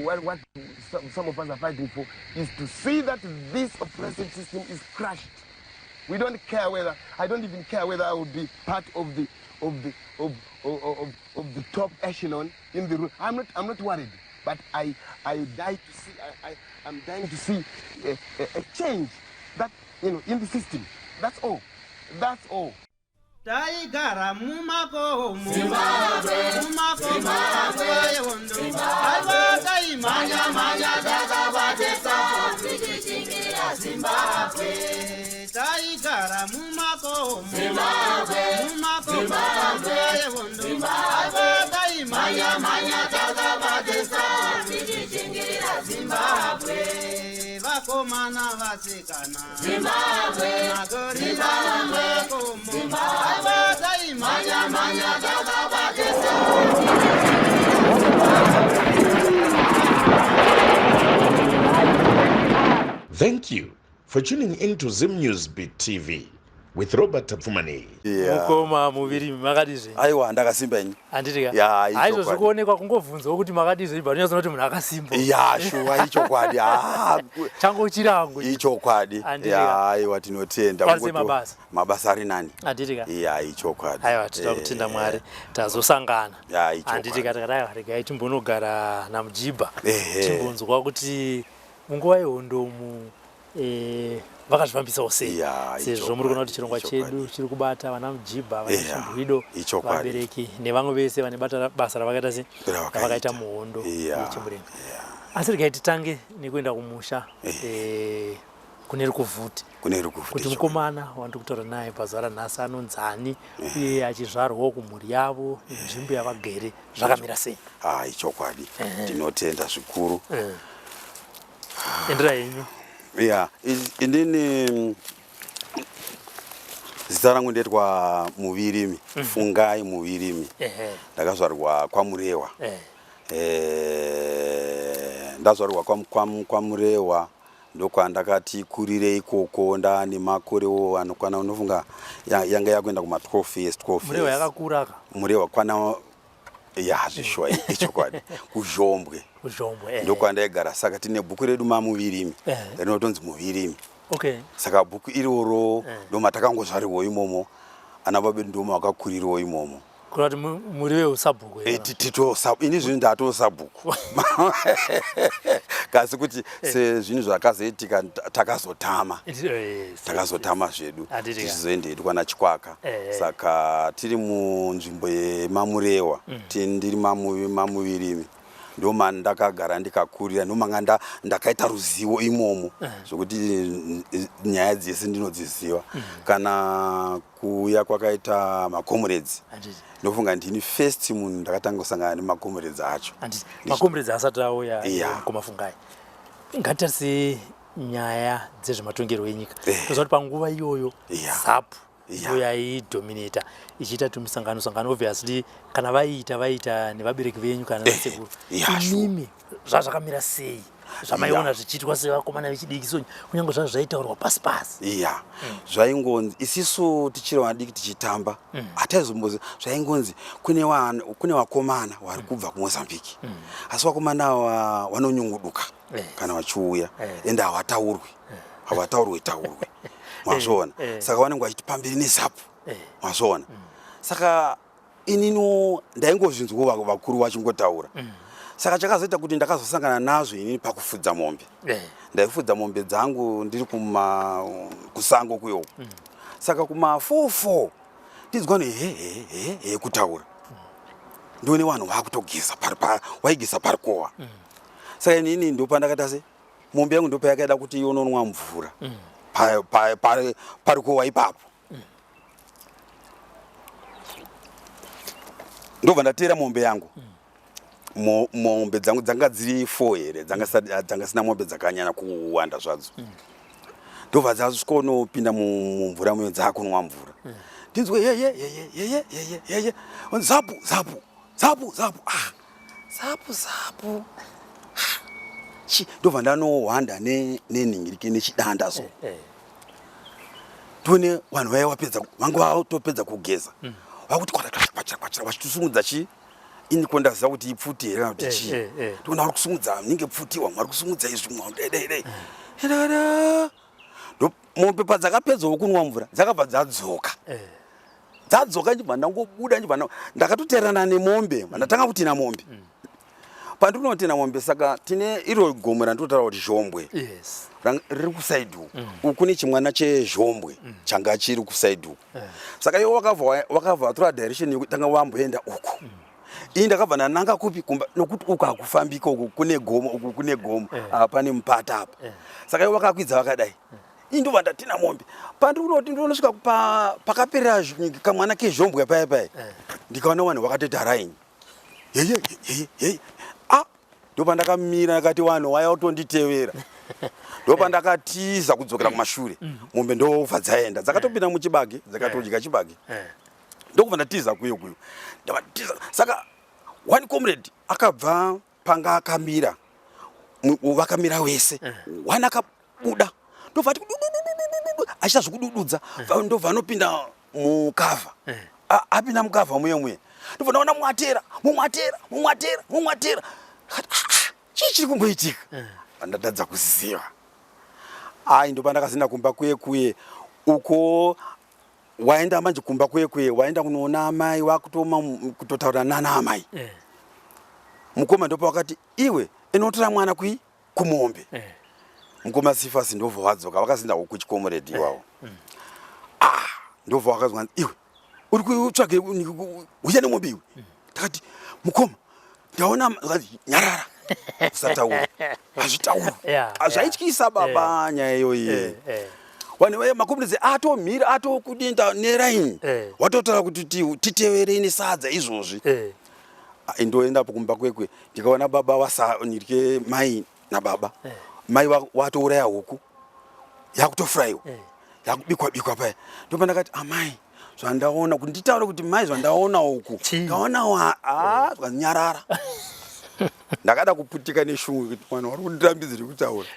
what, what some of us are fighting for is to see that this oppressive system is crushed. We don't care whether, I don't even care whether I will be part of the, of the, of, of, of, of the top echelon in the room. I'm not worried, but I die to see, I'm dying to see a change that, in the system. That's all. That's all. Taigara mumakomo, mumakomo nguva yehondo. Aiwa, taimhanya mhanya takabatesa tichishingirira Zimbabwe. Taigara mumakomo, mumakomo nguva yehondo. Aiwa, taimhanya mhanya takabatesa tichishingirira Zimbabwe. Vakomana, vasikana, Zimbabwe, magorira mumakomo. Aiwa, taimhanya mhanya takabatesa. Thank you for tuning in to Zim News Beat TV with Robert Tapfumani. Mukoma Muvirimi, makadizve? Aiwa, ndakasimba ini. Handiti ka? Ya, haizvo ichokwadi. Zvikuonekwa kungobvunzwa kuti makadizve, ibva ndinyatsona kuti munhu akasimba. Ya, shuwa, ichokwadi. Ah, chango chirango. Ichokwadi. Handiti ka? Ya, aiwa, tinotenda. Pari sei mabasa? Mabasa ari nani. Handiti ka? Ya, ichokwadi. Aiwa, tinoda kutenda Mwari tazosangana. Ya, ichokwadi. Handiti ka? Tikati aiwa, regai timbonogara namujibha, timbonzwa kuti munguva yehondomu vakazvifambisawo sei, sezvo muri kuona kuti chirongwa chedu chiri kubata vana mujibha, vana chimbwido, vabereki nevamwe vese vane basa ravakaita se Ravakaita. ravakaita muhondo yechimurenga. Asi regai titange nekuenda kumusha kune Rukuvhute, Kune Rukuvhute, kuti mukomana wandiri kutaura naye pazuva ranhasi anonzani, uye achizvarwawo kumhuri yavo nenzvimbo yavagere zvakamira sei? Ah, ichokwadi, tinotenda zvikuru. Endera henyu. Ya, inini zita rangu ndetwa Muvirimi, Fungai Muvirimi. Ndakazvarwa kwaMurewa. Ndazvarwa kwaMurewa, ndokwandakati kurire ikoko. Ndaane makorewo anokwana, unofunga yanga yakuenda kuma 12 years, 12 Murewa years. Yakakura ka. Murewa kwana, ya, zvishuwa, ichokwadi, kuZhombwe. KuZhombwe. Ndokwandaigara. Saka tine bhuku redu maMuvirimi rinotonzi Muvirimi. Saka bhuku iroro ndomatakangozvarirwo imomo, ana baba vedu ndoma vakakurirawo imomo. Kureva kuti muri veusabhuku here? Ini zvino ndatosabhuku, kasi kuti sezvinhu zvakazoitika takazotama, takazotama zvedu, Handiti ka. tichizoenda hedu kwana Chikwaka. Saka tiri munzvimbo yemaMurewa, ndiri maMuvirimi, ndomandakagara ndikakurira, ndomanga ndakaita ruzivo imomo zvokuti nyaya dzese ndinodziziva. Kana kuuya kwakaita macomrades, ndofunga ndini first munhu ndakatanga kusangana nemacomrades acho. Handiti macomrades asati auya, mukoma Fungai, ngatitarise nyaya dzezvematongerwo enyika. Toziva kuti panguva iyoyo ZAPU ndo yaidominata ichiita tumisangano sangano. Obviously kana vaiita, vaiita nevabereki venyu kana nasekuru. Imimi zvazvakamira sei, zvamaiona zvichiitwa sevakomana vechidiki? So kunyange zvazvo zvaitaurwa pasi pasi. Iya, zvaingonzi isisu tichiri vadiki tichitamba, hataizombozi zvaingonzi kune vakomana vari kubva kuMozambique, asi vakomana ava vanonyunguduka kana vachiuya, ende havataurwi, havataurwi taurwi, mazvoona? Saka vanenge vachiti pamberi neZAPU, mazvoona? Saka inino ndaingozvinzwa vakuru vachingotaura. Saka chakazoita kuti ndakazosangana nazvo inini pakufudza mombe. Ndaifudza mombe dzangu ndiri kuma kusango kuyoko. Saka kuma 44 ndinzwa ne he he he he kutaura, ndione vanhu vakutogeza pari waigeza parikowa. Saka inini ndopandakaita se mombe yangu ndopayakaida kuti iononwa mvura parikowa ipapo. Ndobva ndateera mombe yangu. Mombe dzangu dzanga dziri four here, dzanga sina mombe dzakanyanya kuwanda zvadzo. Ndobva dzasvikonopinda mumvura muyo, dzakunwa mvura. Ndinzwe yeye yeye yeye yeye yeye, ZAPU, ZAPU, ZAPU, ZAPU. Ah, ZAPU, ZAPU. Ah, chi ndobva ndanohwanda nenhingirike nechidanda. So tione vanhu vaya vapedza, vanga vatopedza kugeza, vakuti kwata kwachira kwachira, vachitusumudza chi Ini ko ndaziva kuti ipfuti here kana kuti Eh, chii. eh, eh. Toona vari kusumudza ninge pfuti, vamwe vari kusumudza izvi, mwe dai dai dai. Ndakati, ndo mombe padzakapedzawo kunwa mvura dzakabva dzadzoka. Dzadzoka ndibva ndangobuda, ndibva ndakatoteerana nemombe, ndatanga kutina mombe. Pandinotina mombe saka tine iro gomo randinotaura kuti Zhombwe. Yes. Riri kusaidi uku. Uku kune chimwana cheZhombwe changa chiri kusaidi uku. Saka iwo wakabva watora direction yekuti tanga wamboenda uku. Ini ndakabva ndananga kupi kumba, nokuti uku hakufambiki, uku kune gomo, uku kune gomo, apa pane mupata apa. Saka iwo wakakwidza vakadai. Ini ndobva ndatina mombe. Pandinoti ndinonosvika pakaperera kamwana keZhombwe paya paya. Ndikaona vanhu vakatoita raini. Hey, hey, hey. Ah, ndopandakamira ndakati vanhu waya kutonditevera. Ndopandakatiza kudzokera kumashure. Mombe ndobva dzaenda. Dzakatopinda muchibage, dzakatodya chibage. Ndokubva ndatiza kuyo kuyo. Ndabatiza. Saka one comrade akabva panga akamira. Vakamira wese. One akabuda. Ndobva ati dudududududu, achiita zvekudududza. Ndobva anopinda mukavha. Apinda mukavha muye muye. Ndobva ndaona mwatera, mumwatera, mumwatera, mumwatera. Ndakati, chii chiri kumboitika? Ndatadza kuziva. Ai, ndopa ndakazinda kumba kuye kuye. Uko waenda manje kumba kuye kuye, waenda kunoona amai, wakutoma kutotaura nana amai. Mukoma ndopa wakati, iwe inotora mwana kui kumombe. Mukoma Sifasi ndobva wadzoka, vakazinda huku chikomuredi iwawo. Ndobva wakazwa, iwe uri kutsvage uya nemombe iwe. Ndakati, mukoma ndaona, vakati, nyarara usataura, hazvitaurwi. Zvaityisa baba nyaya iyoyi. Vanhu vaya makomuredi atomira atokudinda neraini. Watotaura kuti titevere nesadza izvozvi. Ndoenda kumba kwekwe ndikaona baba wasanirye mai nababa. Mai watouraya huku yakutofurayiwa, yakubikwa bikwa paya. Ndopa ndakati amai zvandaona, kuti nditaure kuti mai zvandaona uku. Chii? Ndaona zvanyarara. Ndakada kuputika neshungu kuti mwana wari kundirambidzira kutaura.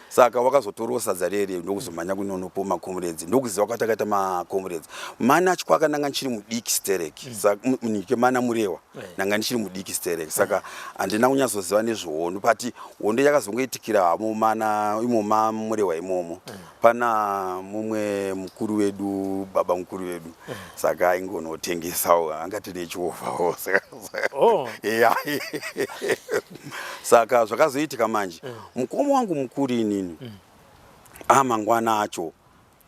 Saka wakazotorawo sadza rere ndokuzomhanya kunonopo makomuredzi, ndokuziva kwatakaita makomuredzi. Mana Chikwaka ndanga ndichiri mudiki stereki. Saka nike mana Murewa ndanga ndichiri mudiki stereki. Saka handina kunyatsoziva nezvehondo, but hondo yakazongoitikira hamo mana imo maMurewa imomo. Pana mumwe mukuru wedu, baba mukuru wedu, saka aingonotengesawo, angati nechiovhawo. Saka zvakazoitika manje, mukoma wangu mukuru inini, mangwana acho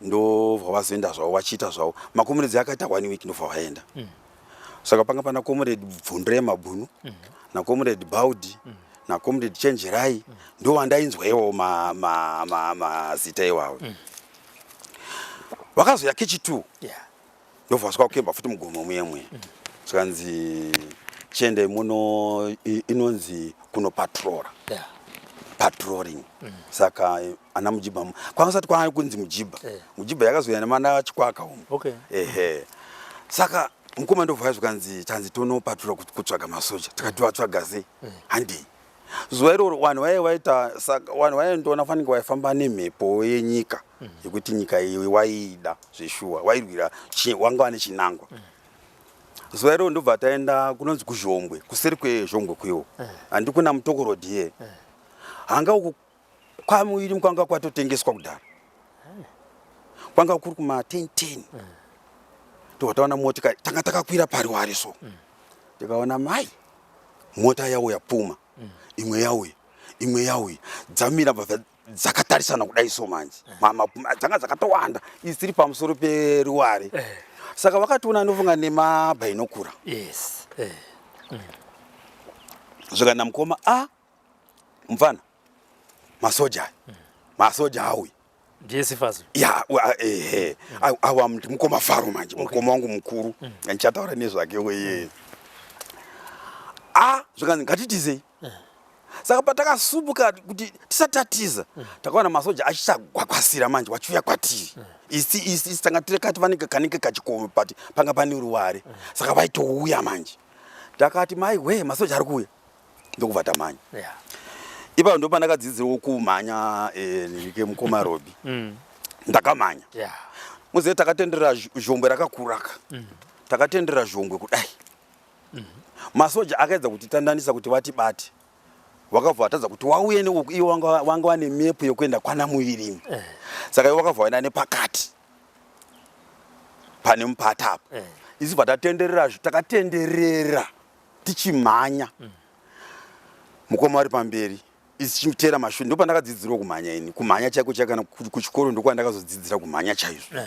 ndobva vazoenda zvavo vachiita zvavo makomuredzi akaita 1 week ndobva vaenda. Saka panga pana comrade Bvundre Mabhunu, na comrade Baudi, nacomrade Chenjerai, ndo vandainzwa iwawo mazita iwawo. Vakazoya kechi2 ndobva vasvika kukemba futi mugomo muye muye. Zvikanzi chiendei muno, inonzi kunopatrora. Patrolling. Saka ana Mujibha kwakusati kwaari kunzi Mujibha. Mujibha yakazouya nemana Chikwaka umu. Ehe. Saka mukoma ndobva zvikanzi tanzi tonopatrora kutsvaga masoja. Tikati vatsvaga sei? Handei. Zuva iroro vanhu vaye vaita, saka vanhu vaindoona fanike vaifamba nemhepo yenyika, yekuti nyika iyi waida zveshuwa, wairwira wanga vane chinangwa. Zuva iroro ndobva taenda kunonzi kuZhombwe, kuseri kweZhombwe kuiwo. Handi kuna Mutokorodhi ye. Hanga uku kwamuviri kwanga kwatotengeswa kudhara. Kwanga kuri kuma 10:10. Ndobva taona motikari, tanga takakwira pariware so. Tikaona mai mota yauya Puma, imwe yauya, imwe yauya, dzamira bva dzakatarisana kudai so manje. Mapuma dzanga dzakatowanda, idzi dziri pamusoro peruware. Saka vakationa ndofunga nemabhainokura. Zvikana mukoma, mufana, masoja aya. Masoja auya. Ndiye Sifasi. Ya, ehe. Awa mukoma Faro manje, mukoma wangu mukuru. Ndichataura nezvake weye. Zvikanzi ngatitizei. Saka patakasumuka kuti tisati tatiza, takaona masoja achichagwakwasira manje wachiuya kwatiri. Isi tanga tiri kati vanenge kanenge kachikomo, but panga pane ruware. Saka vaitouya manje. Takati mai we masoja ari kuuya. Ndokubva tamhanya. Ipapo ndo pandakadzidzirawo kumhanya, nike mukoma Robi. Ndakamhanya. Muzive takatenderera Zhombwe rakakuraka. Takatenderera Zhombwe kudai. Masoja akaedza kutitandanisa kuti vatibate, wakabva watadza kuti wauye neuku, iwo wanga wane mepu yekuenda kwana Muvirimi. Saka iwo wakabva waenda nepakati pane mupata apo. Isu bva tatenderera, takatenderera tichimhanya. Mukoma vari pamberi, isu tichiteera mashure. Ndopandakadzidzirawo kumhanya ini, kumhanya chaiko chaiko, kana kuchikoro ndokwandakazodzidzira kumhanya chaizvo.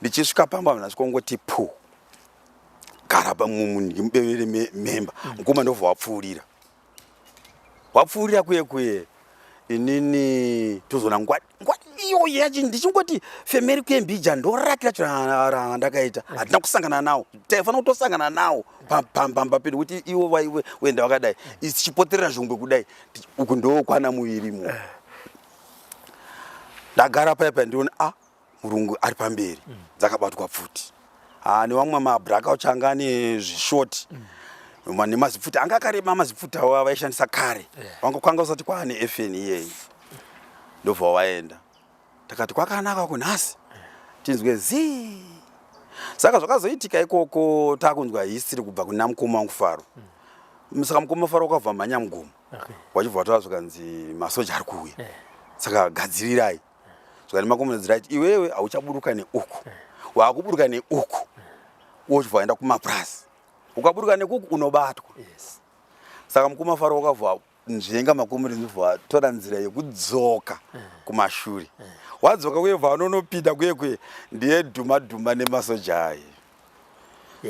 Ndichisvika pamba vanhu vasvika kungoti pu gara mubevere memba. Mukoma ndobva wapfuurira, wapfuurira kuye kuye, inini tozoona ngwadi ngwadi iyoyo yachi, ndichingoti femeri kuembija, ndoraki racho randakaita. Hatina kusangana nawo, taifanira kutosangana nawo pamba pedu kuti ivo wenda wakadai, isi tichipoterera zhongwe kudai, uku ndokwana Muvirimo. Ndagara paya paya, ndiona a murungu ari pamberi, dzakabatwa pfuti. Ah, nevamwe mablackout anga ane zvishoti nemazipfuti anga akareba, mazipfuti avo avaishandisa kare. Wanga kwanga usati kwaane FN iyeyi. Ndobva waenda, takati kwakanaka kunhasi tinzwe zii. Saka zvakazoitika ikoko, takunzwa history kubva kuna mukoma wangu Faro. Saka mukoma Faro wakabva mhanya mugomo, wachibva wataura, zvikanzi masoja ari kuuya, saka gadzirirai. Zvikati makomunzi, right, iwewe hauchaburuka neuku, waakuburuka neuku, wochibva waenda kumapurasi. Ukaburuka nekuku unobatwa. Saka mukoma Faro wakabva nzvenga makomunzi, ndobva watora nzira yekudzoka kumashure. Wadzoka kuye, bva wanonopinda kuye kuye, ndiye dhuma dhuma nemasoja aye.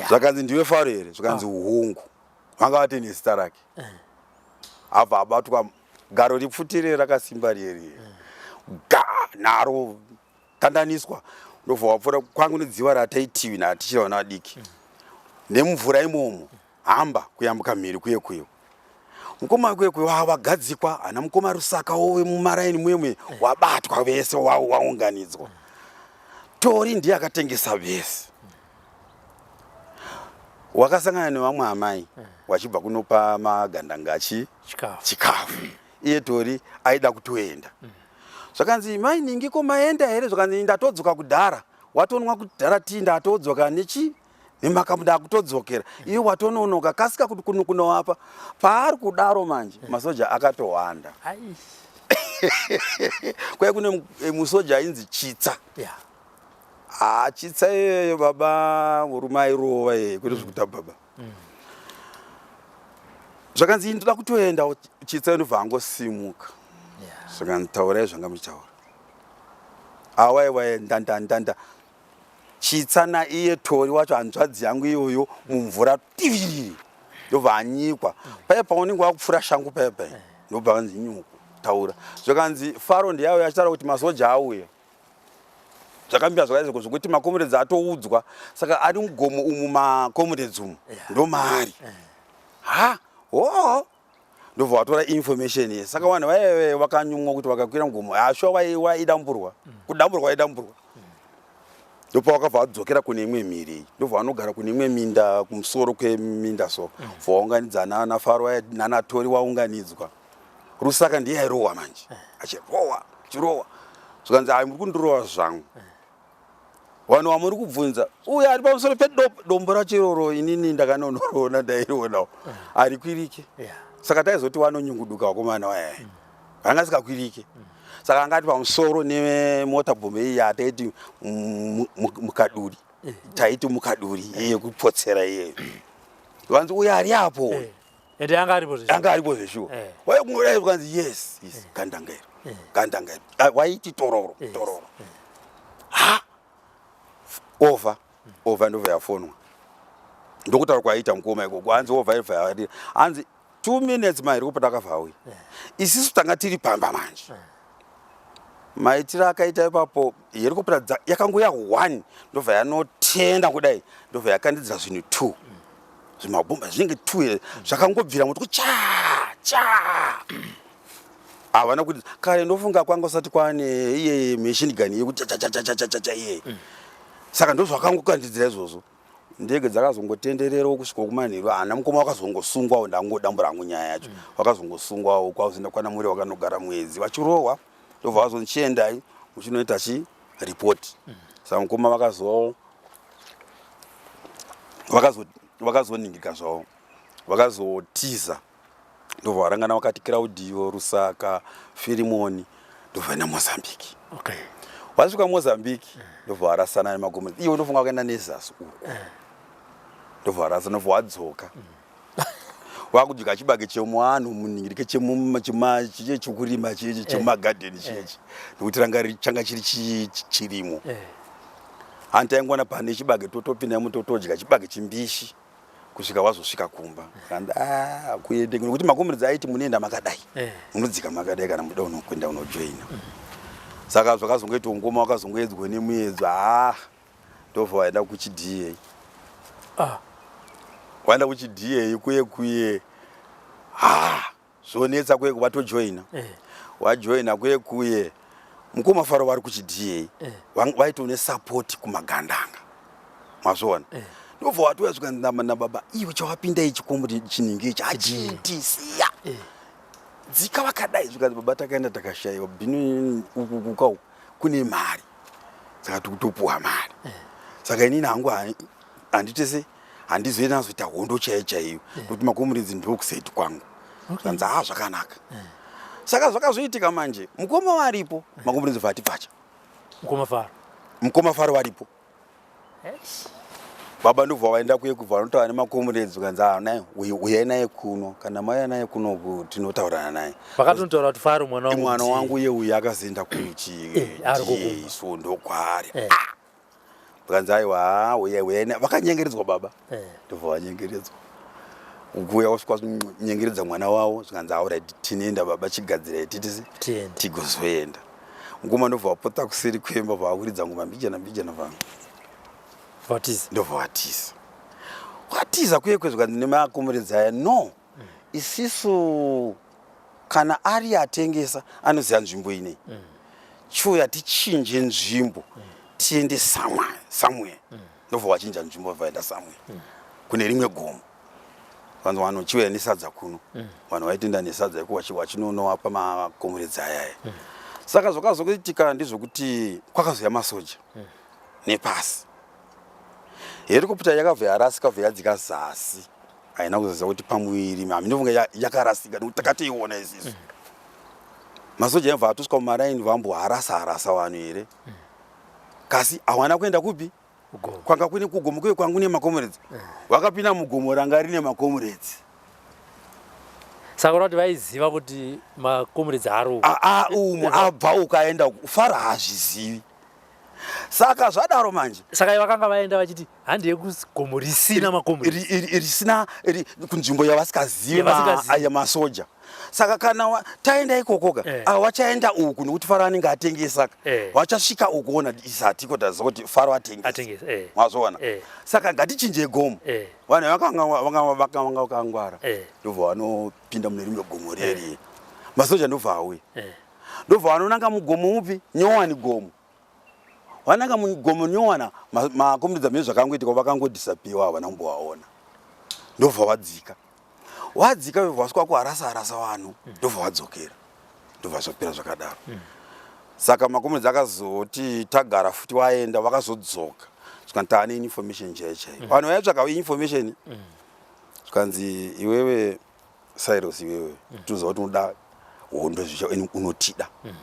Zvakanzi, "Ndiwe Faro here?" Zvikanzi, "Hungu." Vanga vati nezita rake. Abva abatwa garo ripfutire rakasimba rieri ga naro tandaniswa, ndobva wapfuura kwangu nedziva rataitiwi natichiri vana vadiki, nemumvura imomo, hamba kuyambuka mhiri kuye kuyo. Mukoma kuye kuyo wagadzikwa, hana mukoma Rusaka wowe mumaraini muyemwe, wabatwa vese, waunganidzwa. Tori ndiye akatengesa vese. Wakasangana nevamwe amai wachibva kunopa magandangachi chikafu. Chikafu. Iye Tori aida kutoenda. Zvakanzi, "Mai ningi, ko maenda here?" Zvakanzi, "Ndatodzoka kudhara, watonwa kudhara tii, ndatodzoka nechi nemakamu, ndakutodzokera, iwe watononoka, kasika kuti kunovapa." Paari kudaro manje masoja akatowanda. Ai. Kwai kune musoja ainzi Chitsa. Ah, Chitsa iyoyo baba, murume airova iye, kwete zvekuta baba. Zvakanzi, "Ndoda kutoenda." Chitsa ndobva angosimuka. Zvakanzi, "Taurai zvanga muchitaura." Awaiwa, ndandandanda Chitsa naiye Tori wacho, hanzvadzi yangu iyoyo, mumvura tiviri, ndobva anyikwa paya paunenge wakupfura shangu paya paya, ndobva vanzi, "Nyuku, taura." Zvakanzi, "Faro ndiyauya achitaura kuti masoja auya." Zvakambira zvakaizvo zvokuti makomuredzi atoudzwa, saka ari mugomo umu, makomuredzi umu ndomaari. Ha, hoo, ndobva watora information ye. Saka vanhu vaive vakanyumwa kuti vakakwira mugomo hashuwa waidamburwa, kudamburwa waidamburwa. Ndopa wakabva wadzokera kune imwe mhiri, ndobva vanogara kune imwe minda, kumusoro kweminda. So bva waunganidza nana Faro nanaTori, waunganidzwa. Rusaka ndiye airohwa manje, achirohwa, achirohwa. Zvikanzi, "Ai, muri kundirohwa zvangu, vanhu vamuri kubvunza uyo ari pamusoro pedombo racho iroro, inini ndakanonoroona, ndairionawo, harikwirike." Saka taizoti wanonyunguduka vakomana waya, anga asikakwirike. Saka angati pamusoro nemota bhombe iyi yataiti mukaduri, taiti mukaduri iye yekupotsera iyeyo. Vanzi, "Uyo ari apo." Ende anga aripo zveshuwa. Anga aripo zveshuwa. Waikungodai, ukanzi, Yes, gandanga iro, gandanga iro." Ah, waiti tororo tororo. Ha, over over, ndobva yafonwa. Ndokutaura kwaiita mukoma ikoko, hanzi over ibva yarira, hanzi 2 minutes mahelikopta akabva auya. Isisu tanga tiri pamba manje. Maitiro akaita ipapo, helikopta yakangoya one, ndobva yanotenda kudai, ndobva yakandidzira zvinhu two, zvimabhomba zvinenge two here, zvakangobvira moto cha cha. Havana kuti kare, ndofunga kwanga usati kwane iye machine gun yekuti chachachachachacha iye. Saka ndozvakangokandidzira izvozvo. Ndege dzakazongotendererawo kusvika kumanheru. Hana mukoma wakazongosungwawo, ndangodambura hangu nyaya yacho. Wakazongosungwawo kwazoenda kwana muri, wakanogara mwedzi vachirohwa, ndobva vazonzi, "Chiendai muchinoita chi report." Saka mukoma vakazoningika zvavo. Vakazotiza ndobva varangana vakati Claudio, Rusaka, Firimoni ndobva vaenda Mozambique. Okay. Vasvika Mozambique ndobva varasana nemagomo. Iwe ndofunga vakaenda nezasi uku. Ndobva varasana ndobva wadzoka. Wakudya chibage chemuanhu muningirike chiye chokurima chiye chemumagadheni chiyechi. Nekuti ranga changa chiri chirimo. Hanti taingoona pane chibage totopindamo totodya chibage chimbishi. Kusvika wazosvika kumba kanzi ah, kuende nekuti makomuredzi aiti munoenda makadai eh. Munodzika makadai kana muda unokwenda unojoina mm. Saka zvakazongoitwa ngoma wakazongoedzwa nemuedzo ah ndobva waenda kuchiDA ah. Waenda kuchiDA kuye kuye ah zvonetsa kuye vatojoina eh. Wajoina kuye kuye mukoma Faro vari kuchiDA eh. Vaitone support kumagandanga mazviona eh. Ndobva watouya zvikanzi nababa iwe chawapinda ichi kombo chiningi ichi hachiiti siya eh. Dzika vakadai zvikanzi baba takaenda takashaiwa bhinu uku kuka uku kune mari saka tikutopuwa mari eh. Saka inini hangu handitese handizoenda nazoita hondo chaiyo chaiyo nekuti makomuredzi ndokusaiti kwangu zvanzi haa zvakanaka. Saka zvakazoitika manje mukoma varipo makomuredzi vati pfacha mukoma Faro mukoma Faro varipo baba ndobva vaenda kuye kubva vanotaura nemakomuredzi kanzi haa naye uyai naye kuno kana mauya naye kuno tinotaurana naye vakatonotaura kuti Faro mwana wangu mwana wangu uye uyu akazoenda kuchi so ndokwaari Vakanzi aiwa uyai uyai vakanyengeredzwa baba ndobva vanyengeredzwa kuuya wasvika nyengeredza mwana wavo zvikanzi alright tinoenda baba chigadzirai titisi tigozoenda ngoma ndobva vapota kuseri kwemba vakuridza ngoma mbijana mbijana vanhu vatiza ndobva vatiza watiza kuye kwezvikanzi nemakomuredzi aya no isisu kana ari atengesa anoziva nzvimbo inei mm. Chiuya tichinje nzvimbo mm. Tiende somewhere somewhere mm. Ndobva wachinja nzvimbo vaenda somewhere mm. Kune rimwe gomo vanhu vanochiuya nesadza kuno mm. Vanhu vaitoenda nesadza iko vachinonovapa makomuredzi ayaya mm. Saka zvakazoitika ndezvekuti kwakazouya masoja mm. Nepasi helikopta yakabva yarasika bva yadzika zasi haina kuzoziva kuti pamuviri haminofunga yakarasika nekuti takatoiona isisu mm. Masoja aibva atosvika mumaraini vamboharasa harasa vanhu here mm. Kasi hawana kuenda kupi kwanga kune kugomo kuye kwangu nemakomuredzi mm. Vakapinda mugomo ranga rine makomuredzi saka kuti vaiziva kuti makomuredzi ari umu abva ukaenda Fara haazvizivi Saka zvadaro manje saka vakanga vaenda vachiti handi yekugomo risina makomuredzi risina kunzvimbo yavasikazivi aya masoja Saka kana taenda ikokoka eh. Ava vachaenda uku nekuti Faro anenge atengesa eh. Vachasvika uku ona isatiko taziva kuti Faro atengesa eh. Mazvoona eh. Saka ngatichinje gomo eh. Vanhu vakanga vakangwara eh. Ndobva vanopinda mune rimwe gomo reri eh. Masoja ndobva auya eh. Ndobva vanonanga mugomo upi nyowani gomo vananga mugomo nyowana makomuredzi mune zvakangoitika vakangodhisapiwa havana kumbovaona ndobva vadzika wadzika vobva vasvika kuharasa harasa vanhu ndobva vadzokera ndobva zvapera zvakadaro mm. Saka makomuredzi akazoti tagara futi waenda vakazodzoka zvikanzi taane information chaiyo chaiyo mm. Vanhu vaitsvaka information mm. Zvikanzi iwewe Cyrus iwewe mm. Tinoziva kuti unoda hondo zvicha unotida mm.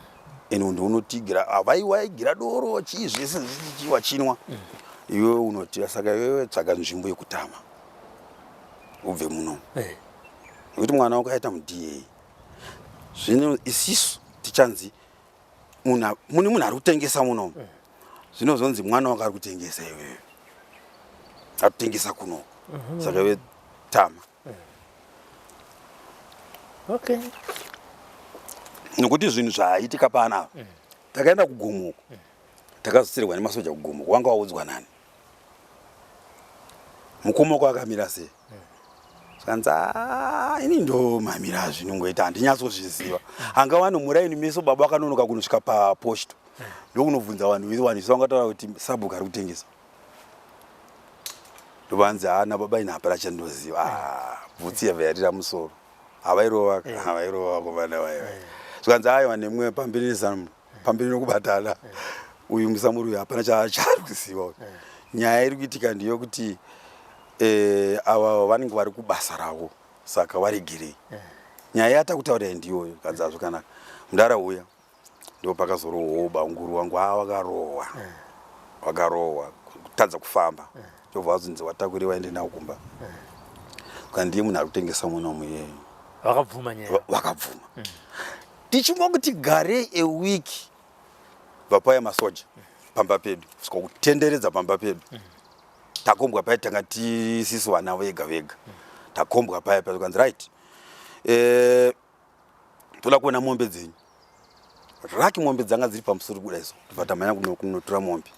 Ende unotigira vaiwaigira doro chii zvese zvichi wachinwa mm. Iwewe unotida saka iwewe tsvaga nzvimbo yekutama ubve muno eh. Nekuti mwana wako aita muDA zvino isisu tichanzi mune munhu ari kutengesa muno mm. Zvinozonzi mwana wako ari kutengesa iwewe atotengesa kuno mm -hmm. Saka iwe tama Okay. Nokuti zvinhu zvaitika panapa mm. Takaenda kugomo uko mm. Takazotsirwa nemasoja kugomo wanga waudzwa nani mukoma wako akamira sei mm. Zvikanzi ini ndo mamira zvinongoita handinyatsozviziva anga vanhu muraini meso baba vakanonoka kunosvika paposto ndokunobvunza vanhu vanhu vese vangataura kuti sabhuku ari kutengesa ndovanzi haana baba ini hapana chandinoziva ah, bvutsi yabva yarira musoro havairova eh. Havairova vakomana vaiva eh. Zvikanzi aiwa nemwe pamberi nezano pamberi nokubatana eh. Uyu musamuri uyu hapana chaari kuziva nyaya iri kuitika ndiyokuti Eh, ava vanenge vari kubasa ravo saka varegerei nyaya yatakutaurira ndiyoyo kanzi hazvo mudara uya ndo pakazorohwawo banguru wangu a wakarohwa wakarohwa kutadza kufamba ndobva wazonzi watakure waende nawo kumba kana ndiye munhu ari kutengesa munomu iyeyo Vakabvuma nyaya. Vakabvuma. Tichingoti garei a week vapaya masoja pamba pedu kusvika kutenderedza pamba pedu. Takombwa paya tanga tisisu vana vega vega. Takombwa paya paya kanzi right. Eh toda kuona mombe dzenyu. Raki mombe dzanga dziri pamusoro kudai so. Tobva tamhanya kunotora mombe.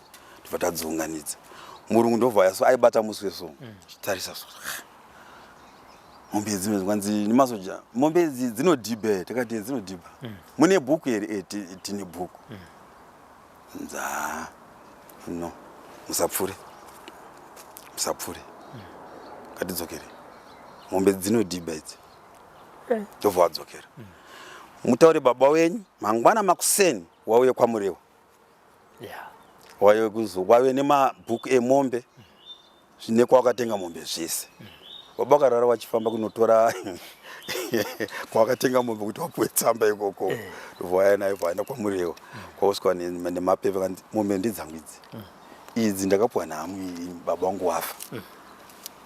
Tobva tadziunganidza. Murungu ndobva yaso aibata muswe so. Chitarisa so. Mombe idzi kwanzi nemasoja mombe idzi dzinodhibha here? Takati dzinodhibha. Mune bhuku here? Eh, tine bhuku. Nza no musapfure musapfure ngatidzokere mombe dzinodhibha idzi ndobva wadzokera mutaure baba wenyu mangwana makuseni wauye kwamurewa Yeah. waive kuzo waive nemabhuku emombe zvine kwawakatenga mombe zvese baba vakarara vachifamba kunotora kwawakatenga mombe kuti wapuwe tsamba ikoko ndobva waya nayo vaenda kwamurewa kwauswa nemapepa kanzi mombe ndedzangu idzi idzi ndakapuwa nhamu baba vangu wafa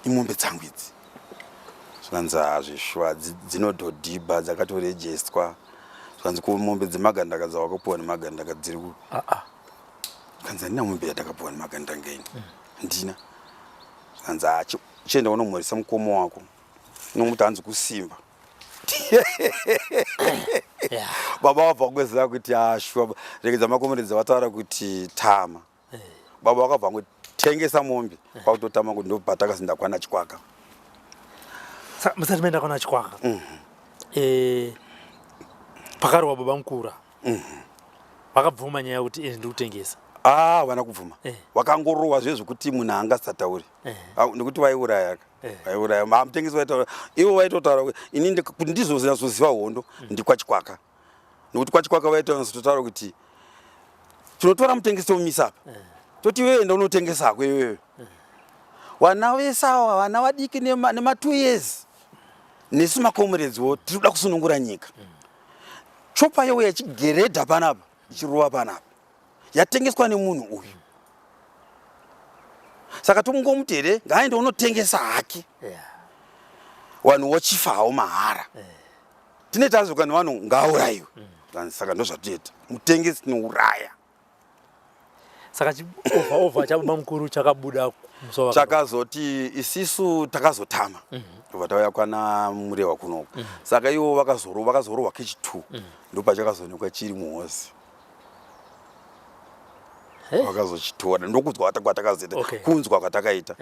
imombe dzangu idzi zvikanzi hazvishuwa dzinotodhibha dzakatorejestwa zvikanzi ko mombe dzemagandanga dzawakapuwa nemagandanga dziri kupi Ah, ah. zvikanzi handina mombe yatakapuwa nemagandanga ini handina zvikanzi "Ah, chienda unomhoresa mukoma wako unomuti hanzi kusimba Yeah. baba vabva kungoziva kuti ashuwa regedza makomeredzi vataura kuti tama baba vakabva ngotengesa mombe kwakutotama kuti ndobva ndakwana chikwaka Saka musati maenda kwana chikwaka. Eh pakarohwa baba mukura. Vakabvuma nyaya yekuti ndiri kutengesa. Ah, vana kubvuma Eh. vakangorohwa zviye zvekuti munhu haangasatauri Eh. Nekuti vaiuraya ka Eh. vaiuraya mutengesi vaitaura ivo vaitotaura kuti ini kuti ndizozonyatsoziva hondo ndikwachikwaka nekuti kwachikwaka vaitotaura kuti tinotora mutengesi tomumisa apa toti iwewe enda unotengesa hako iwewe vana vese ava vana vadiki nema 2 years nesu makomuredziwo tiri kuda kusunungura nyika chopa youya ichigeredha panapa ichirova panapa yatengeswa nemunhu uyu saka tomungomuti here ngaaende unotengesa hake Yeah. vanhu vochifa hawo mahara tine tazoka nevanhu ngaaurayiwe Saka ndozvatoita mutengesi tinouraya Saka ova ova chababa mukuru chakabuda musi wavakarohwa. Chakazoti isisu takazotama ndobva tauya kwana murewa kunoku saka ivo vakazorohwa kechi 2 ndopachakazoonekwa chiri muhozi vakazochitora ndokunzwa kwatakazoita Okay. kunzwa kwatakaita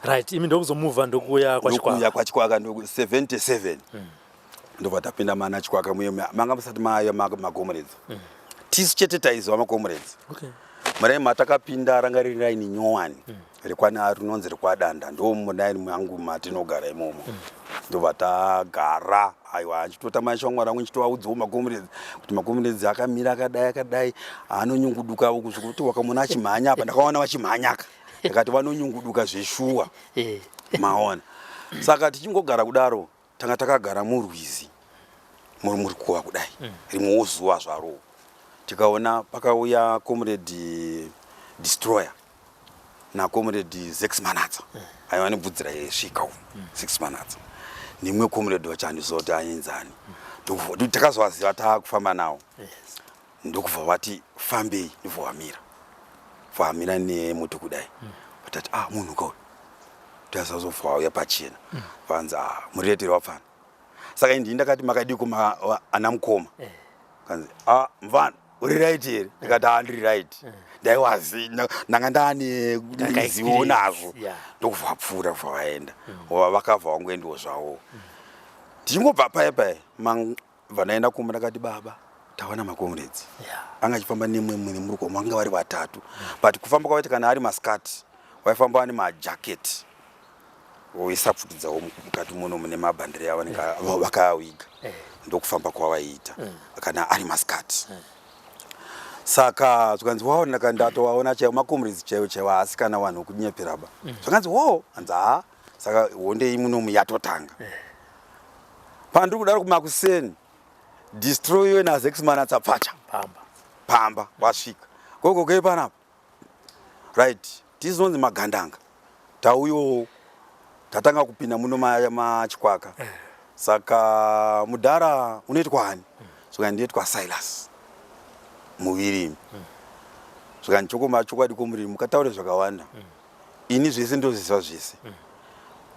Right, imi ndokuzomuvha ndokuuya ndokuuya kwachikwaka. kwachikwaka ndoku 77 ndobva tapinda mana chikwaka muye manga musati maya makomuredzi tisu chete taiziva makomuredzi Okay. muraini matakapinda ranga riri raini nyowani rekwana rinonzi rekwadanda ndo muraini mangu matinogara imomo ndobva tagara aiwa achitota shamwari rangu nchitovaudzawo makomuredzi kuti makomuredzi akamira akadai akadai anonyunguduka zvekuti wakamuona achimhanya apa ndakaona vachimhanyaka ndakati vanonyunguduka zveshuwa Eh. maona saka tichingogara kudaro tanga takagara murwizi muri kuwa kudai rimwewo zuva zvaro tikaona pakauya comrade destroyer nacomrade zex manatsa aiva nebvudzi raisvika uku zex manatsa nemumwe comrade wacho handiziva kuti ainzani takazovaziva taakufamba nawo Yes. ndokubva vati fambei ndobva vamira vamira nemoto kudai vatati ah munhu kauyu tasazobva vauya pachena vanzi ah muriretero wapfana saka indii ndakati makadiko ana mukoma kanzi ah mfana uri right here ndikati ah ndiri right ndaiwazi ndanga ndaane Ndaka zivo nazvo experience, yeah. ndokubva vapfuura kubva vaenda vakabva vangoendiwo zvavo tichingobva paya paya bva ndaenda kumba ndakati baba tawana makomuredzi Yeah. anga achifamba nemwe nemuruko vanga vari vatatu but kufamba kwavaita kana ari masikati vaifamba vane majaketi voisapfutidzawo mukati muno mune mabhandiri avanenge vakaawiga Eh. ndokufamba kwavaiita kana ari masikati. Saka zvikanzi wow, ndaka ndatovaona chaiwo macomrades chaiwo chaiwo, haasi kana vanhu vekunyepera ba. Zvakanzi wow, hanzi haa, saka hondo iyi munomu yatotanga. Pandiri kudaro kumakuseni, destroy naZex Manatsa pfacha pamba pamba wasvika gogogei panapa, right? Tizinonzi magandanga, tauyowo tatanga kupinda muno machikwaka. Saka mudhara unoitwa ani? Saka ndinoitwa Silas Muvirimi. Saka ndichokoma chokwadi komuri mukataure zvakawanda, ini zvese ndozviziva zvese.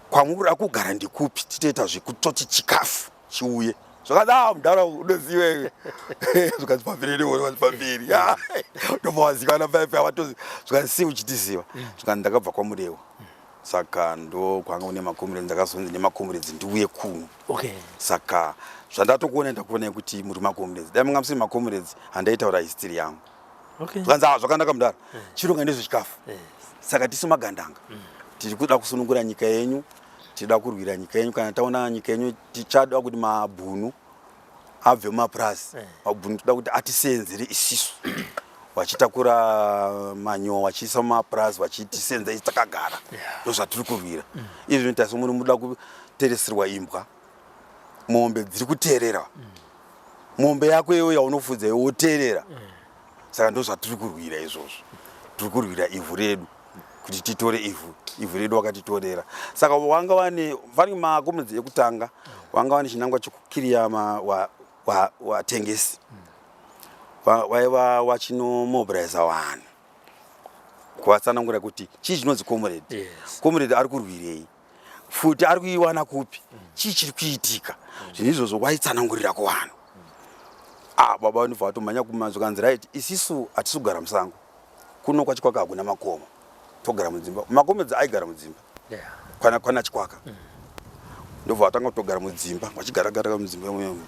Kwamuri kugara ndikupi? Titoita zvekutoti chikafu chiuye. Zvakanzi ah, mudhara unoziva iwe. Zvikanzi pamberi newe, pamberi ndobva wazivana paipa watozi. Zvikanzi sei uchitiziva? Zvikanzi ndakabva kwaMurewa, saka ndo kwanga kune macomrades, ndakazonzi nemacomrades ndiuye kuno. Saka zvandatokuona, ndakuonai kuti muri macomrades. Dai manga musiri macomrades, handaitaura history yangu. Zvikanzi ah, zvakanaka mudhara, chironga ndezvechikafu. Saka tisu magandanga, tiri kuda kusunungura nyika yenyu, tinoda kurwira nyika yenyu. Kana taona nyika yenyu, tichada kuti mabhunu abve mumapurazi. Mabhunu toda kuti atisenzere isisu, vachitakura manyowa vachiisa mumapurazi, vachitisenza isi takagara. Ndo zvatiri kurwira izvi. Zvinoita semuri muda kutereserwa imbwa, mombe dziri kuteerera mombe yako iyoyo yaunofudza iwe woteerera. Saka ndo zvatiri kurwira izvozvo. Tiri kurwira ivhu redu, kuti titore ivhu, ivhu redu wakatitorera. Saka wanga wane vari macomrades ekutanga, wanga wane chinangwa chekukiriya watengesi, waiva wachinomobiliza vanhu kuvatsanangura kuti chii chinonzi comrade, comrade ari kurwirei, futi ari kuiwana kupi, chii chiri kuitika. Zvinhu izvozvo waitsanangurira kuvanhu. Ah, baba vanobva vatomhanya kumanzwi, kanzi right, isisu hatisi kugara musango kuno kwaChikwaka, hakuna makomo, togara mudzimba. Macomrades aigara mudzimba kwana Chikwaka. Ndobva vatanga kutogara mudzimba, vachigara gara mudzimba imomo.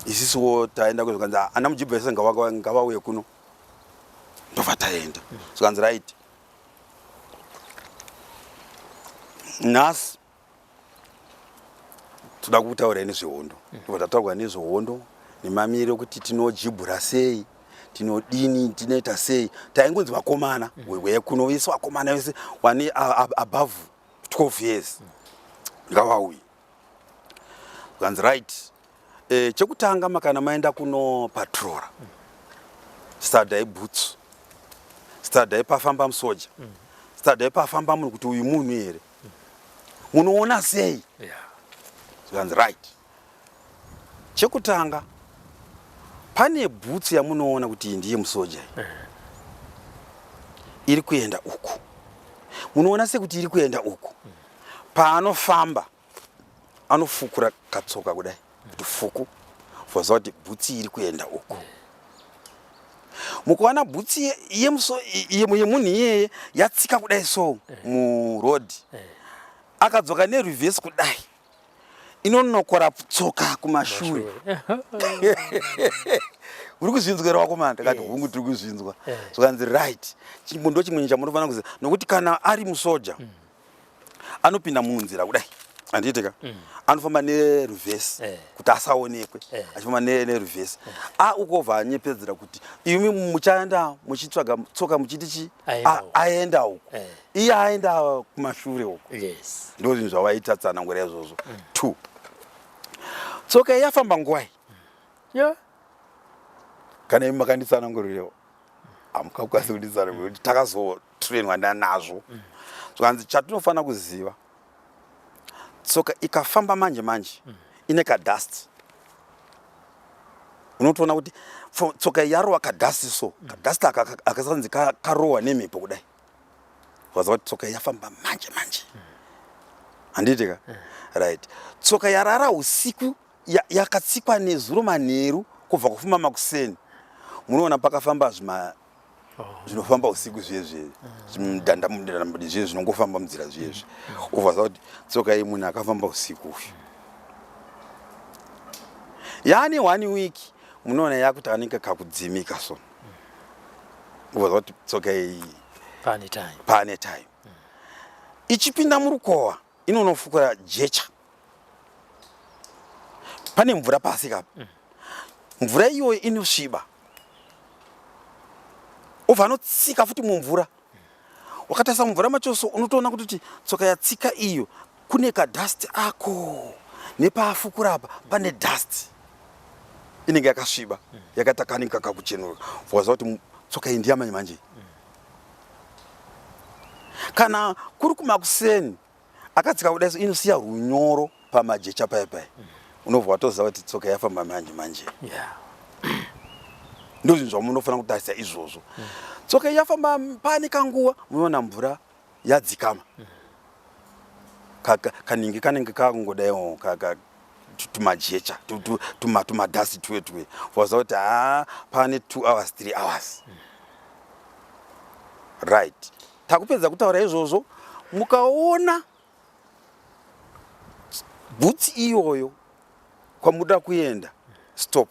Isisuwo taenda kuzvikanzi ana mujibva ese ngavauye kuno. Ndobva taenda. Zvikanzi right, nhasi toda kutaurai nezvehondo. Ndobva tataurwa nezvehondo nemamiriro ekuti tinojibhura sei, tinodini, tinoita sei. Taingonzi vakomana weuya kuno vese, vakomana vese vane above 12 years ngavauye. Zvikanzi right, chekutanga makana maenda kuno patrora, stadhai bhutsu, stadhai pafamba musoja, stadhai pafamba munhu kuti uyu munhu here, munoona sei? Zvikanzi right, chekutanga pane bhutsu yamunoona kuti iyi ndiye musoja iyi iri kuenda uku, munoona sekuti iri kuenda uku. Paanofamba anofukura katsoka kudai kuti fuku, voziva kuti bhutsi iri kuenda uku. Mukuona bhutsi yemunhu iyeye yatsika kudai so murodhi, akadzoka nereverse kudai, inonokora tsoka kumashure. Uri kuzvinzwa here wakomana? Ndakati hungu, tiri kuzvinzwa. Zvikanzi right, ndo chimwe chamunofanira kuziva, nokuti kana ari musoja anopinda munzira kudai, handiitika, anofamba nereverse kuti asaonekwe, achifamba nereverse. A ukobva anyepedzera kuti imi muchaenda muchitsvaga tsoka muchiti chi Aenda uko. Aenda uko, iye aenda kumashure uko. Ndo zvinhu zvavaita tsanangura izvozvo. Two, tsoka iyi yafamba nguwai? Kana imi makanditsanangurirewo, hamukakwanisi kunditsanangurira kuti takazotrainwa nazvo. Zvikanzi chatinofanira kuziva, tsoka ikafamba manje manje ine kadust, unotoona kuti tsoka iyi yarowa kadust. So kadust aka akasanzi karohwa nemhepo kudai, waziva kuti tsoka iyi yafamba manje manje, handiti ka? Right, tsoka yarara usiku, yakatsikwa nezuro manheru kubva kufamba makuseni, munoona pakafamba zvima zvinofamba usiku zviye, zvimudandamudandamudi zviye zvinongofamba munzira zviyezvi, uvaziva kuti tsoka iyi munhu akafamba usiku uyu. Yaane one week, munoona yakuti anenge kakudzimika, so uvaziva kuti tsoka iyi pane time. Pane time. Ichipinda murukowa inonofukura jecha, pane mvura pasi kapa, mvura iyoyo inosviba. Obva anotsika futi mumvura. Wakatarisa mumvura macho so unotoona kuti tsoka yatsika iyo kune kadust ako nepaafukura apa pane dust inenge yakasviba yakaita kanenge kakakuchenuruka waziva kuti tsoka iyi ndiyamanje manje. Kana kuri kumakuseni akatsika kudai so inosiya runyoro pamajecha paya paya unobva watoziva kuti tsoka yafamba manje manje yeah. Ndozvinhu zvamunofanira kutarisa izvozvo. Tsoka yafamba pane kanguva munoona mvura yadzikama. Kaningi kanenge kakungodaiwo tumajecha tumadhasi tuwe tuwe waziva kuti haa pane 2 hours 3 hours. Right, takupedza kutaura izvozvo. Mukaona bhutsi iyoyo kwamuda kuenda, stop,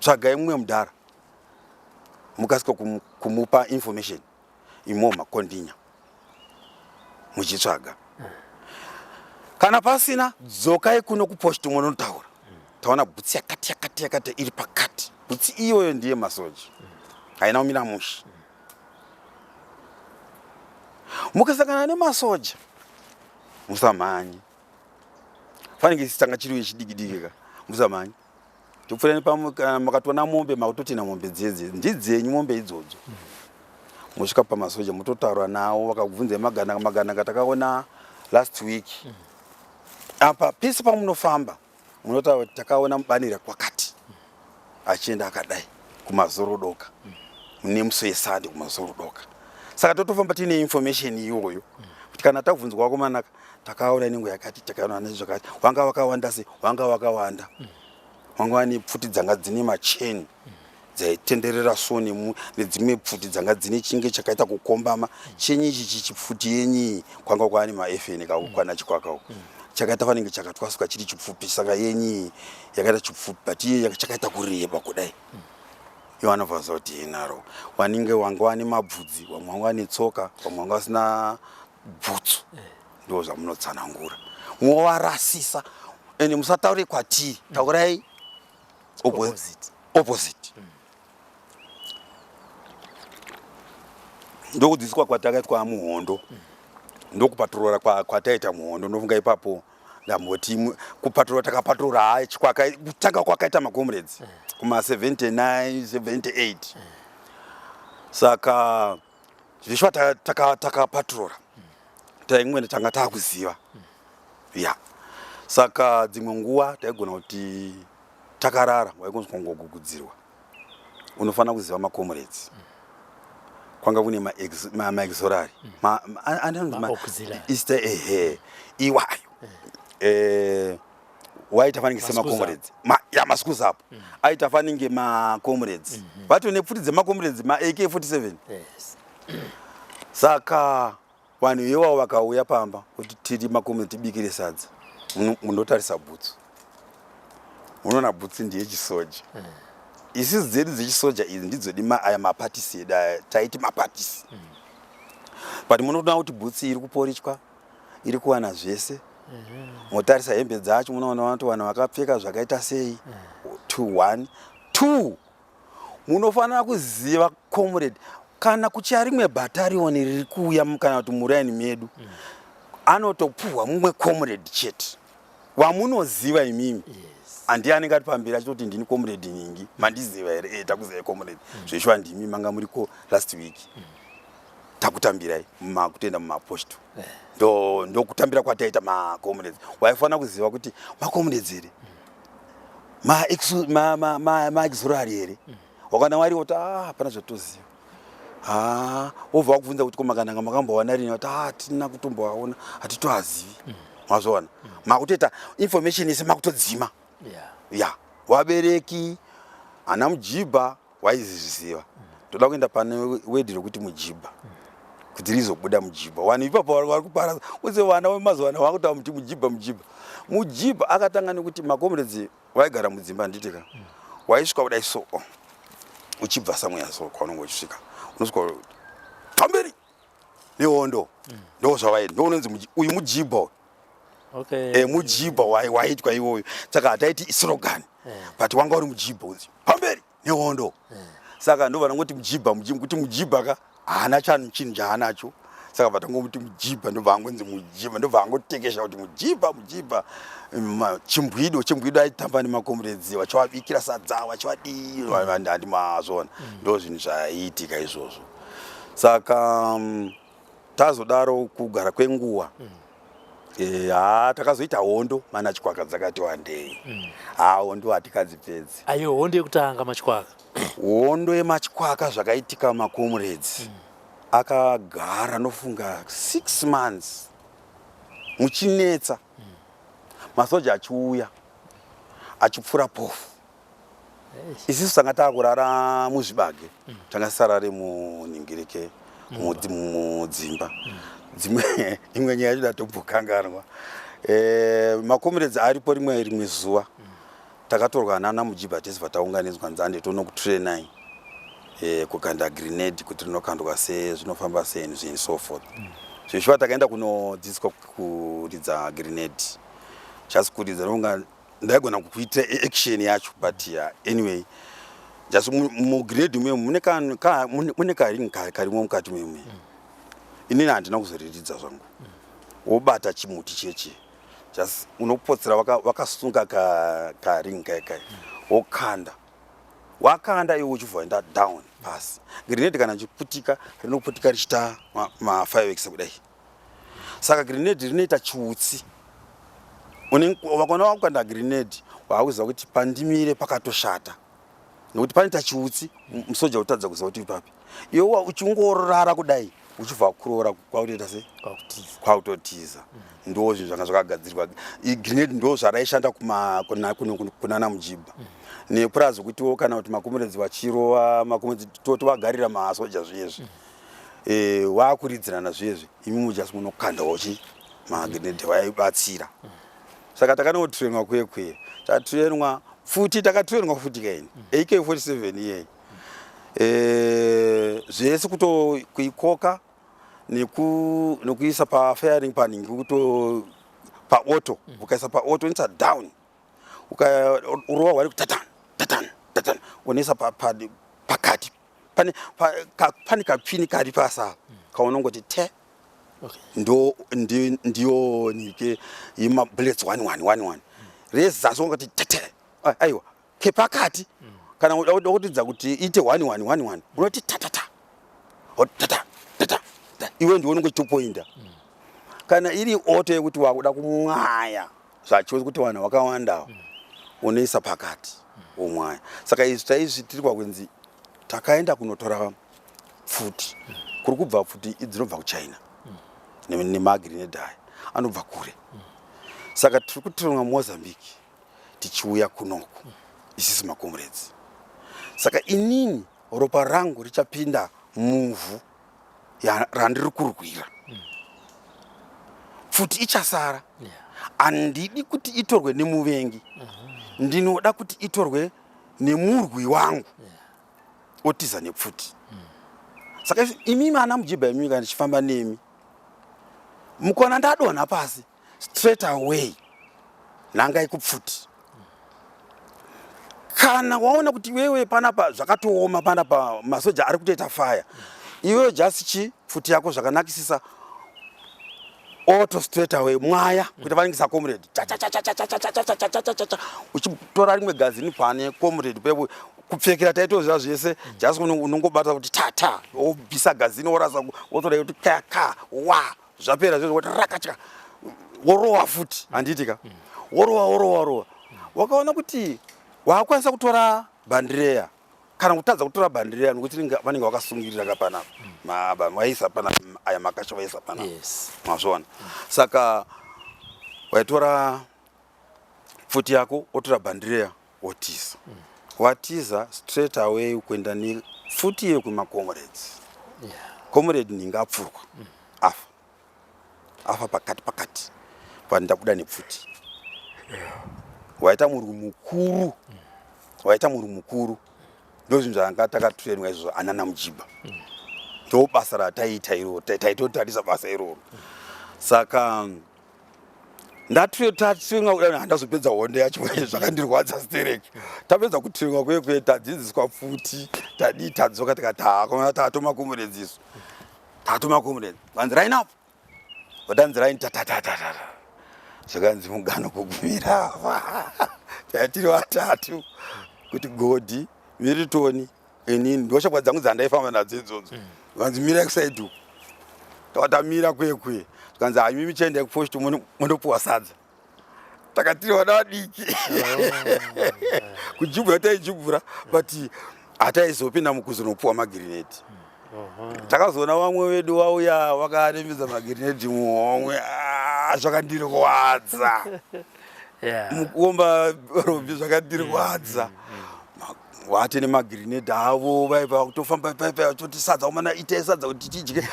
tsvagai mumwe mudhara mukasika kumupa information imo makondinya muchitsvaga. Kana pasina, dzokai kuno kupost munotaura taona bhutsi yakati yakati yakati iri pakati. Bhutsi iyoyo ndiye masoja, haina kumira mushe. Mukasangana nemasoja musamhanye, fanike tanga chiri wechidiki diki ka, musamhanye. Topfuura nepamwe, kana makatoona mombe makutotina mombe dzedze ndidzenyu mombe idzodzo. Mosvika pamasoja mototaura nawo, vakakubvunzai magandanga magandanga takaona last week apa. Pese pamunofamba munotaura kuti takaona mubanira kwakati achienda akadai kumazorodoka nemusi wesande kumazorodoka. Saka totofamba tiine information iyoyo kuti kana tabvunzwa wakomanaka takaona inengo yakati takaona nezvakati wanga wakawanda sei, wanga wakawanda, wanga wane pfuti dzanga dzine macheni dzaitenderera so nedzimwe pfuti dzanga dzine chinge chakaita kukombama chenyi ichi chichipfuti yenyi kwanga kwaane maFN kakukwana chikwaka uko chakaita fanenge chakatwasuka chiri chipfupi, saka yenyi yakaita chipfupi but iye chakaita kureba kudai. Iwo anobva aziva kuti inaro wanenge wanga wane mabvudzi, vamwe wanga wane tsoka, vamwe wanga vasina bhutsu. Ndo zvamunotsanangura movarasisa. Ende musataure kwatiri, taurai opposite. Opposite. Ndokudzidziswa kwatakaitwa muhondo, ndokupaturura kwataita muhondo. Ndofunga ipapo ndamboti kupaturura takapaturura hai kutanga kwakaita macomrades kuma 79 78. Saka zvishwa takapaturura taimwe tanga taakuziva ya. Saka dzimwe nguva taigona kuti takarara waikonzwa kungogugudzirwa. Unofanira kuziva macomrades. Kwanga kune maexorari Ma-auxiliary. Ehe, iwayo waita fanike semacomrades ya maschools apo aita fanike macomrades vato nepfuti dzemacomrades ma-AK 47. Saka vanhu ivavo vakauya pamba kuti tiri macomrades tibikire sadza, mundotarisa bhutsu, munoona bhutsu ndiye chisoja. Isusu dzedu dzechisoja idzi ndidzodi aya mapatisi edu aya taiti mapatisi, but munotoona kuti bhutsu iri kuporichwa iri kuwana zvese. Motarisa hembe dzacho munoona kuti vanhu vakapfeka zvakaita sei. 2 1 2 munofanira kuziva comrade kana kuchiya rimwe bhatarioni riri kuuya kana kuti muraini medu anotopuhwa mumwe comrade chete wamunoziva imimi. Handiye anenge ari pamberi achitoti ndini comrade ningi, mandiziva here? E, takuzivai comrade, zveshuwa ndimi manga muriko last week, takutambirai makutenda mumaposto. Ndo ndokutambira kwataita macomrades. Waifanira kuziva kuti macomrades here, maexorari here. Wakana wariwo kuti ah, hapana zvatoziva. Ha, wobva wakubvunza kuti komakananga makambowana rini, kuti ah, hatina kutomboaona, hatitoazivi. Mazvoona makutoita information yese makutodzima. Ya, vabereki ana mujibha waizviziva. Toda kuenda pane wedhi rokuti mujibha kuti rizobuda mujibha. Vanhu ipapo vari kupara uze vana vemazuva ano vakutaura muti mujibha mujibha mujibha. Akatanga nekuti macomrades vaigara mudzimba, handiti ka? Waisvika kudai so, oh, uchibva samweya so kwaunenge uchisvika unosvika pamberi nehondo. Ndo zvavaita, ndo unonzi uyu mujibha uyu. E, mujibha waitwa iwoyo. Saka hataiti slogan but wanga uri mujibha unzi pamberi nehondo. Saka ndobva ndangoti Mujibha, Mujibha, kuti Mujibha ka haana chanhu chinhu chaanacho. Saka bva tangomuti Mujibha, ndobva angonzi Mujibha, ndobva angotekesha kuti Mujibha, Mujibha. Chimbwido, Chimbwido aitamba nemakomuredzi, vachivabikira sadza, vachivadii, handi mazvona. Ndo zvinhu zvaiitika izvozvo. Saka tazodaro kugara kwenguva, haa, takazoita hondo mana Chikwaka dzakati wandei. Haa, hondo hatikadzipedzi. Ayo hondo yekutanga Machikwaka. Hondo yemachikwaka, zvakaitika makomuredzi akagara nofunga 6 months muchinetsa, masoja achiuya achipfura pofu. Isisu tanga taakurara muzvibage, tanga tisarare munhingirike mudzimba dzimwe. Imwe nyaya yacho ndatombokanganwa. Makomuredzi aripo, rimwe zuva takatorwa nana Mujibha, tese taunganidzwa, nzande tonokutrainai kukanda grenade, kuti rinokandwa sei, zvinofamba sei and so forth. Zveshuwa takaenda kunodzidziswa kuridza grenade, just kuridza. Nonga ndaigona kukuita action yacho, but anyway, just mugrenade mwe mune karing karimo mukati memwe. Inini handina kuzoriridza zvangu. Wobata chimuti chechi, just unopotsera wakasunga karing kai kai, wokanda. Wakanda iwe uchibva waenda down pasi. Grenade kana chiputika, rinoputika richita mafireworks kudai. Saka grenade rinoita chiutsi. Wakaona wakukanda grenade, waakuziva kuti pandimire pakatoshata, nekuti panoita chiutsi, musoja utadza kuziva kuti ipapi. Iwe uchingorara kudai, uchibva wakuroora, kwakutoita sei? Kwakutiza. Kwakutotiza. Ndo zvinhu zvanga zvakagadzirwa. Grenade ndo zvaraishanda kunana Mujibha nepurazi, kutiwo kana kuti makomuredzi vachirova makomuredzi, tovagarira masoja zviyezvi, wakuridzirana zviyezvi, imi mujasi munokandawo chi magrenade, vaibatsira. Saka takanotrainwa kuye, tatrainwa futi, takatrainwa futi kaini AK47 iyeyi, zvese kuto kuikoka nekuisa pafiring paningi, kuto paauto. Ukaisa paauto unoisa down, ukarova wari tatan tatan tatan, unoisa pakati pane kapini kari pasi apa kaunongoti te. Ndo ndiyo nike yemabullets 1 1 1 1 rezasi, ungati tete. Aiwa, kepakati kana uda kutidza kuti ite 1 1 1 1, unoti tatata tata tata ta. Iwe ndiwe unonge uchitopoinda. Kana iri auto yekuti wakuda kumwaya zvacho kuti vanhu vakawandawo, unoisa pakati womwaya. Saka izvi taizvi tiri kwakunzi takaenda kunotora pfuti. Kuri kubva pfuti dzinobva kuChina nemagrenade aya anobva kure. Saka tiri kutirwa Mozambique tichiuya kunoku isisi makomredzi. Saka inini ropa rangu richapinda muvhu randiri kurwira, pfuti ichasara. Handidi kuti itorwe nemuvengi, ndinoda kuti itorwe nemurwi wangu otiza nepfuti. Saka imimi ana Mujibha, imimi kana ndichifamba nemi, mukona ndadonha pasi, straight away nhangai kupfuti. Kana waona kuti iwewe panapa zvakatooma, panapa masoja ari kutoita fire, iwewe just chi pfuti yako zvakanakisisa, auto, straight away mwaya kuita vaningisa comrade, chachachachachachachachachachachacha, uchitora rimwe gazini pane comrade pepo kupfekera. Taitoziva zvese, just unongobata kuti tata, wobvisa gazini, worasa, wotora kuti kaka wa, zvapera zvese, woti rakatya, worowa futi, handiti ka? Worowa, worowa, worowa. Wakaona kuti waakwanisa kutora bhandireya kana kutadza kutora bhandireya, nokuti vanenge vakasungirira ka panapa. Vaisa panapa aya makasha, vaisa panapa. Mazviona? Saka waitora pfuti yako, wotora bhandireya, wotiza. Watiza straight away kuenda nepfuti iyo kumacomrades. Comrade ninga apfurwa, afa, afa pakati pakati pandabuda nepfuti. Waita murwi mukuru, waita murwi mukuru. Ndo zvinhu zvanga takatrainwa izvozvo anana Mujibha. Ndo basa rataiita iroro, taitotarisa basa iroro. Saka Ndatatrainwa kudai, handazopedza hondo yacho, zvakandirwadza stereki. Tapedza kutrainwa kuye kuye, tadzidziswa pfuti, tadii, tadzoka, tikati hakomana, tatoma comrades isu, tatoma comrades. Vanzi line up, vatanzi line, tatatatata, zvakanzi mugano kugumira apa. Tiri vatatu kuti Godi, Milton, inini, ndoshamwa dzangu dzandaifamba nadzo idzodzo. Vanzi mirai kuside uku, takatamira kuye kuye, zvikanzi haimi michiendai kupost mundopuwa sadza. Takatiri vana vadiki, kujibhura taijibhura, but hataizopinda mukuzonopuwa magirineti. Takazoona vamwe vedu vauya vakarembedza magirineti muhomwe. Ah, zvakandirwadza. Mukuomba rombi, zvakandirwadza. Wate nemagirinedhi avo vaiva kutofamba paipa vachoti sadza umana, itai sadza kuti tidye.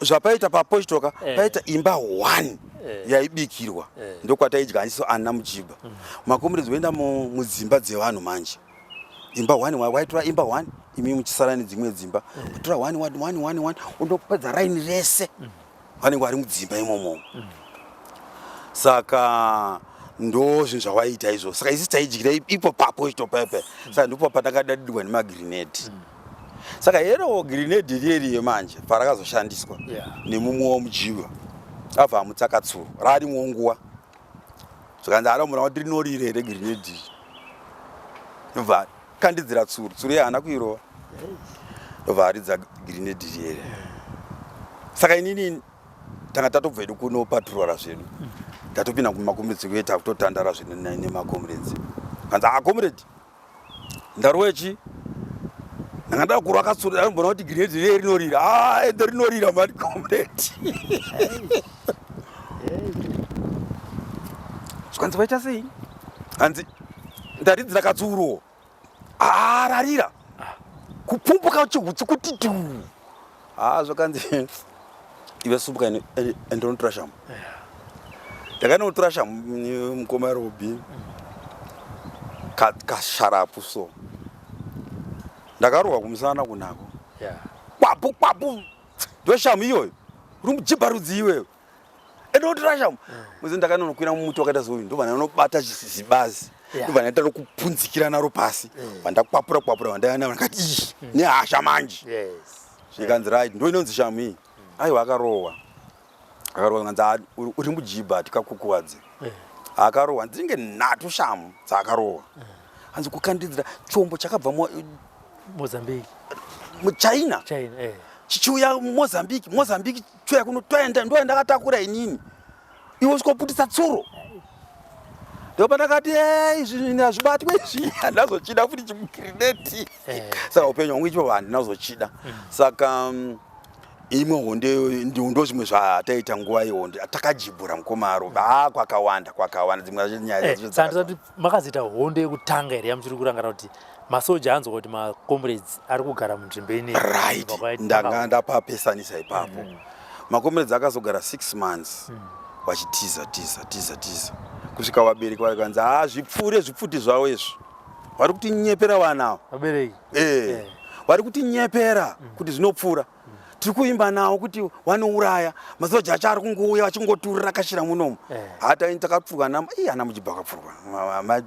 Zvapaita papostoka paita imba one yaibikirwa, ndokwataidya aniso ana mujibha. Macomrades voenda mudzimba dzevanhu manje, imba one waitora imba one, imi muchisara nedzimwe dzimba, tora one one one one one, undopedza raini rese, vanenge vari mudzimba imomo. Saka ndo zvinhu zvawaiita izvo. Saka isi taidyira ipo papo chitopepe. Saka ndipo patakadadirwa nemagirinedhi. Saka hero girinedhi riyeriye manje parakazoshandiswa nemumwe womujiva, abva amutsakatsuro rarimwo nguva, zvikanzi aramura kuti rinorira here girinedhi, ndobva kandidzira tsuro, tsuro iye haana kuirova, ndobva aridza girinedhi riyere. Saka inini tanga tatobva hedu kunopatrora zvedu, tatopinda kumacomrades kuye, takutotandara zvedu nemacomrades. Kanzi, "Ah, comrade, ndarova chi, ndanga ndada kurwa katsuro, ndambona kuti girinedhi riye rinorira." "Ah, ende rinorira mani, comrade." Zvikanzi, "Waita sei?" Hanzi, "Ndaridzira katsuro, ah, rarira kupfumbuka chihutsi kuti tu." Ah, zvakanzi, "Iwe sumuka, ende unotora shamu." Ndakanotora shamu, mukoma Robi, kasharapu so, ndakarohwa kumusana kunako, kwapu kwapu. "Ndoshamu iyoyo, uri mujibha rudzi iwewe, ende unotora shamu." Muzi ndakanonokwira mumuti wakaita seuyu, ndobva ndanobata zibazi, ndobva ndaita rokupunzikira naro pasi, vandakwapura kwapura, vandayana, ndakati ii nehasha manje. Zvikanzi, "Right, ndo inonzi shamu iyi." Aiwa, akarohwa, akarohwa. Kanzi, "Ah, uri mujibha, tikakukuwadze." Akarohwa dzinenge nhatu shamu dzaakarohwa. Hanzi kukandidzira chombo chakabva Mozambique. Muchina. China, eh. Chichiuya Mozambique, Mozambique chiuya kuno, toenda, ndoenda ndakatakura inini, iwe usvikoputisa tsuro. Ndopandakati, "Eh, izvi hazvibatwe izvi." Handazochida futi chimugirineti. Saka upenyu hwangu ichipo handina kuzochida. Saka imwe hondo ndo zvimwe zvataita nguva yehondo, takajibhura, mukomaro, a kwakawanda, kwakawanda dzimwe dzacho nyaya dzacho. Saka ndisati makazoita hondo yekutanga here yamuchiri kurangara kuti masoja anzwa kuti macomrades ari kugara munzvimbo ineyi? Right, ndanga ndapapesanisa ipapo. Macomrades akazogara 6 months vachitiza, tiza, tiza, tiza, kusvika vabereki vakanzi, "Ha, zvipfure zvipfuti zvavo izvi, vari kutinyepera vana ava." Vabereki? Eh, vari kutinyepera kuti zvinopfuura, tiri kuimba nawo kuti vanouraya masoja acho, ari kungouya vachingoturira kashira munomu. Hata takapfurwa na ii ana mujibha vakapfurwa,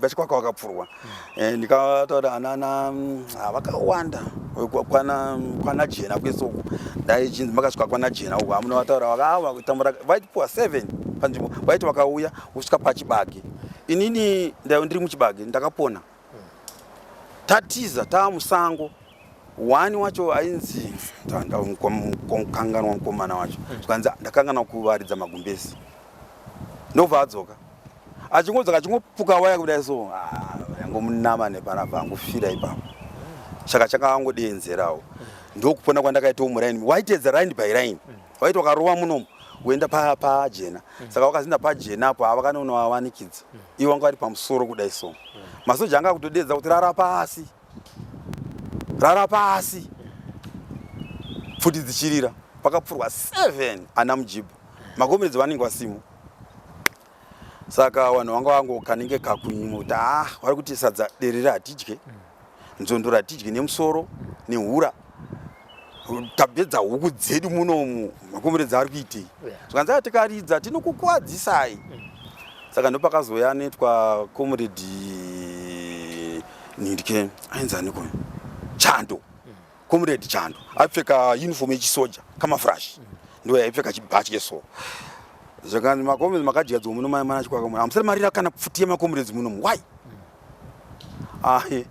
vachikwaka vakapfurwa. Ndikataura anana vakawanda kwana Jena kwese uku, dai chinzi makasvika kwana Jena uku, hamuna vataura vakava tambura, vaitipuwa 7 panzvimbo, vaiti vakauya kusvika pachibage. Inini ndiri muchibage, ndakapona. Tatiza taamusango, one wacho ainzi, kanganwa mukomana wacho, zvikanzi ndakanganwa kuvaridza magumbezi, ndobva adzoka, achingodzoka achingopuka waya kudai so, ah, yangomunama nepanapa, angofira ipapo. Saka changa angodenzerawo, ndokupona kwandakaitawo muraini. Waiteedza line by line, waiti wakarova munomu woenda pajena. Saka wakazinda pajena apo, avakanonovawanikidza ivo vanga vari pamusoro kudai so, masoja anga akutodedza kuti, "Rara pasi, rara pasi," pfuti dzichirira. Pakapfurwa 7 ana mujibha, macomrades vanenge vasimo. Saka vanhu vanga vango kanenge kakunyuma kuti, "Ah, vari kuti sadza derere hatidye, nzondora hatidye nemusoro nehura." Tapedza huku dzedu munomu, makomuredzi ari kuitei? Zvikanzi yeah. Tikaridza tinokukuwadzisai. Saka ndopakazouya anoitwa comrade Nindike, ainzi aniko? Chando. Comrade Chando aipfeka uniform yechisoja, camouflage. Ndiyo yaipfeka chibhatye so. Zvakanzi makomrades makadya dzomu muno mana chikwaka muno. Hamusati marira kana pfuti yemakomrades muno. Why? Ai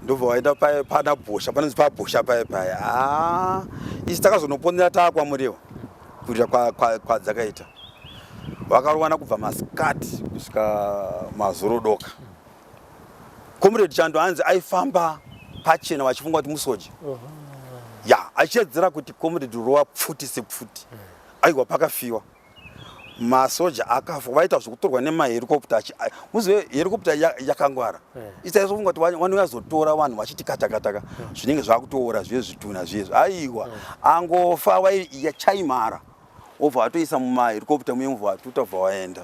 ndobva waenda paye pana bhosha panonzi pabhosha paye paye. Ah, isi takazonoponera taakwamurewa kurira kwadzakaita. Kwa, kwa Vakarowana kubva masikati kusvika mazorodoka. Comrade Chando hanzi aifamba pachena vachifunga kuti musoja. Ya, achiedzera kuti Comrade rowa pfuti sepfuti. Aiwa pakafiwa. Masoja akafa vaita zvekutorwa nemahelicopter achi muzive helicopter yakangwara. Isaizofunga kuti vanoyazotora vanhu vachiti katakataka zvinenge zvakutoora zviye zvitunha zviye. Aiwa angofa vai chaimara. Wobva watoisa mumahelicopter muye mubva watuta bva waenda.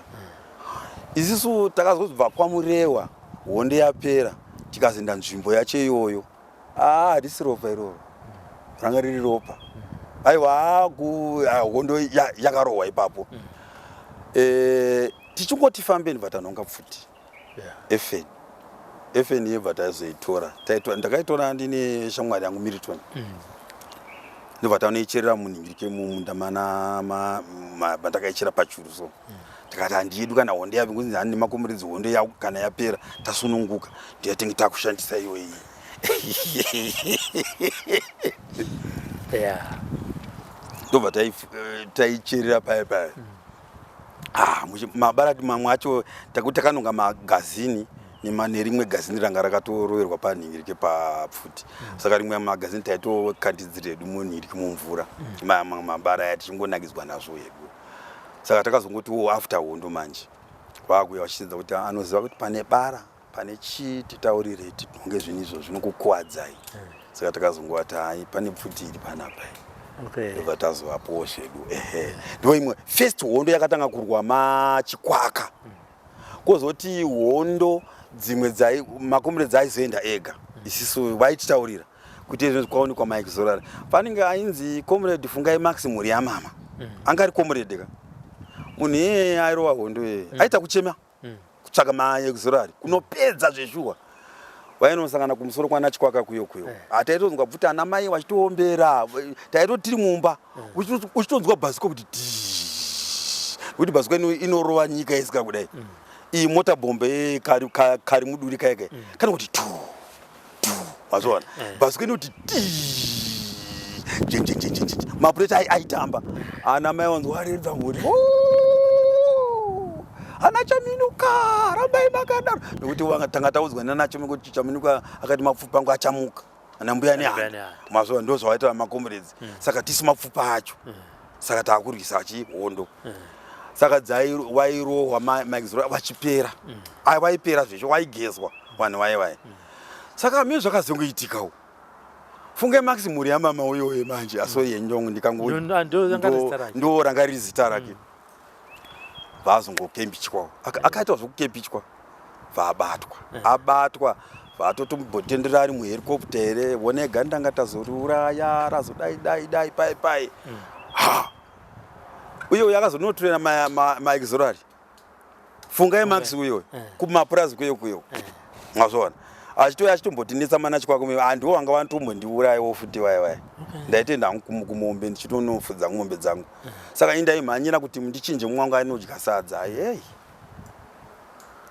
Isisu takazobva kwaMurewa hondo yapera tikazoenda nzvimbo yacho iyoyo. Ah, harisi ropa iroro, ranga riri ropa. Aiwa hondo yakarohwa ipapo. Eh, tichingoti fambeni bva tanhonga pfuti. FN FN yebva tazoitora, ndakaitora ndine shamwari yangu Milton. Ndobva tanoicherera munhingirike mumunda mana mandakaichera pachuru so. Tikati handiyedu kana hondo yapi kunzi hani nemakomuredzi hondo yaku kana yapera tasununguka ndiyatinge takushandisa iyoyi. Ndobva taicherera paya paya. Ah, mabarati mamwe acho takuti takanonga magazini nerimwe gazini ranga rakatoroverwa panhingirike papfuti. Saka rimwe magazini taitokandidzira hedu munhingirike mumvura. Mabara aya tichingonakidzwa nazvo hedu. Saka takazongoti wo after hondo manje vakuya vachiedza kuti anoziva kuti pane bara pane chii titaurire tinonge zvinhu izvo zvinokukuwadzai. Saka takazongoti hai pane pfuti iri panapa. Ndobva tazovapowo zvedu. Ehe, ndo imwe first hondo yakatanga kurwa machikwaka. Kozoti hondo dzimwe dzai makomrades aizoenda ega, isisu vaititaurira kuti izvo kwaonekwa Mike Zorari panenge ainzi comrade Fungai Max mhuri yamama. Anga ari comrade ka munhu iyeye airova hondo iyeye aita kuchema kutsvaka maexorari kunopedza zveshuwa. Vainosangana kumusoro kwana Chikwaka kuyo kuyo. Hataitonzwa pfuti ana mai vachitoombera, taitoti tiri mumba uchitonzwa bhasikoro kuti dhii, nekuti bhasikoro inorova nyika isika kudai. Iyi mota bombe kari muduri kaya kaya kana kuti tu tu, mazviona bhasikoro inoti dhii, jenjenjenjenje mapureti aitamba ana mai wanzwa aredza mhuri ana Chaminuka rambai makadaro, nekuti tanga taudzwa nana Chaminuka kuti Chaminuka akati mapfupa angu achamuka ana mbuya nehanda, mazuva ndo zvavaita makomrades. Saka tisu mapfupa acho, saka takurwisa achihondo. Saka vairohwa maexora vachipera, vaipera zveshe, vaigezwa vanhu vaye vaye. Saka mimi zvakazongoitikawo Funge Max mhuri yamama uyoyo manje aso yenjongo ndikango ndo ranga riri zita rake. Vazongokembichwawo, akaitwa zvokukembichwa, vabatwa, abatwa vatotombotendera ari muhelicopter here vone gandanga tazoriuraya razodai dai dai pai pai. Ha, uye uyo akazonotorera maexorari Fungai Max uyo kumapurazi kuyo kuyo, mazviona achitouya achitombotinetsa mana chikwako handiwo vanga vatombondiurayawo futi vaya vaya. Ndaitoenda hangu kumombe ndichitonofudza mombe dzangu. Saka ini ndaimhanyira kuti ndichinje mumwe wangu ainodya sadza hei.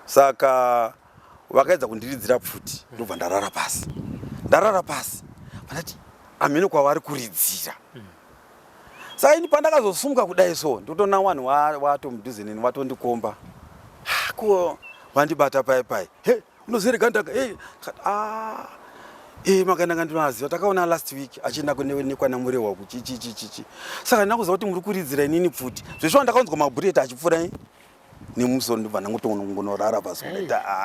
Saka vakaedza kundiridzira pfuti ndobva ndarara pasi. Ndarara pasi vandati hameno kwavari kuridzira. Saka ini pandakazosumuka kudai so ndotoona vanhu vatomudhuze neni vatondikomba, ko vandibata pai pai, he unoziva gandanga hey. Ah, eh makandanga ndinoaziva, takaona last week achienda nekwana Murewa kuchichichichichi. Saka ndina kuziva kuti muri kuridzira inini pfuti zveshuwa. Ndakaunzwa mabhureti achipfuura nemusoro ndobva ndangotonorara pasi.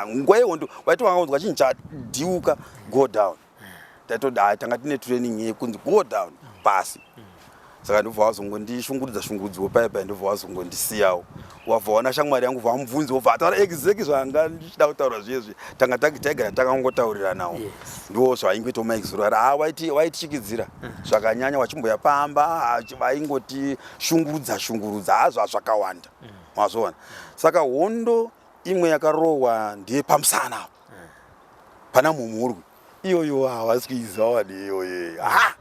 Nguva yehondo waiti wakaunzwa chinhu chadhiuka, go down. Taitoda tanga tine training yekunzi go down pasi. Saka ndobva wazongondishungurudza shungurudziwo paya paya, ndobva wazongondisiyawo. Wabva wana shamwari yangu, vamubvunzi, wobva ataura exactly zvanga ndichida kutaura zviyezvi. Tanga taigara takangotauriranawo. Ndo zvaingoitawo Mike Zurara. Ah, waitichikidzira zvakanyanya, wachimboya pamba, vaingoti shungurudza shungurudza, hazvo zvakawanda. Mazvoona. Saka hondo imwe yakarohwa ndiye pamusana apo. Pana Mhumhurwi. Iyoyo havasi kuiziva wani iyoyo. Ah!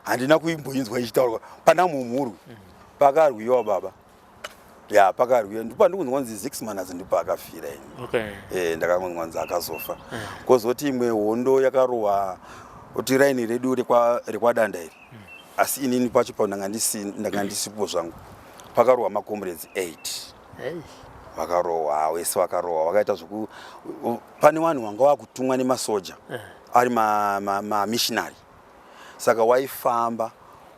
Handina kuimboinzwa ichitaurwa pana Mhumhurwi. Pakarwiwa baba. Ya, pakarwiwa. Ndipo ndikunzwa kunzi Zix Manas ndipo akafira ini. Okay. Ndakangonzwa kunzi akazofa. Kozoti imwe hondo yakarohwa kuti raini redu rekwadanda iri. Asi inini pacho pa ndanga ndisipo zvangu. Pakarohwa macomrades 8. Hey. Vakarohwa, wese vakarohwa, vakaita zvoku pane vanhu vanga vakutumwa nemasoja ari mamissionary. Saka waifamba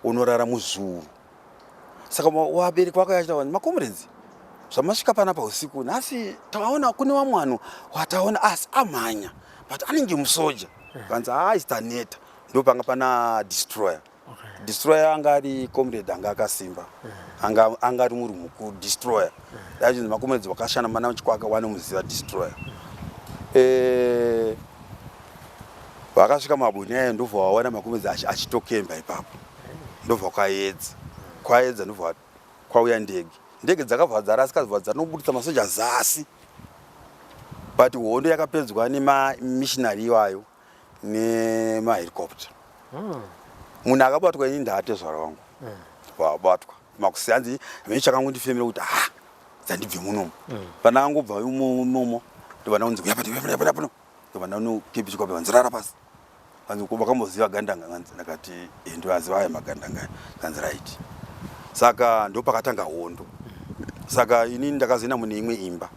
unorara muzuru. Saka vabereki vako vachita vanhu macomrades zvamasvika panapa usiku nhasi taona kune vamwe vanhu wataona asi amhanya but anenge musoja. Kanzi haa taneta. Ndopanga pana destroyer. Okay. Destroyer anga ari comrade anga akasimba. Anga ari muri mukuru destroyer. Dai macomrades vakashanda mana chikwaka vanomuziva destroyer. Vakasvika maboni aya ndobva waona macomrades achitokemba ipapo. Ndobva kwaedza. Kwaedza ndobva kwauya ndege. Ndege dzakabva dzarasika dzibva dzanobuditsa masoja zasi. But hondo yakapedzwa nemamissionary iwayo nemahelicopter. Munhu akabatwa ini ndaatezvara wangu. Wabatwa. Makusi hanzi mimi chakangondifemera kuti ha dzandibve munomu. Pandakangobva imomo ndobva ndakunzi uya pano pano pano. Ndobva ndanokepichwa panzi rara pasi. Kanzi vakamboziva gandanga kanzi ndakati ndoaziva aya magandanga kanzi right. Saka ndopakatanga hondo. Saka inini ndakazoenda mune imwe imba.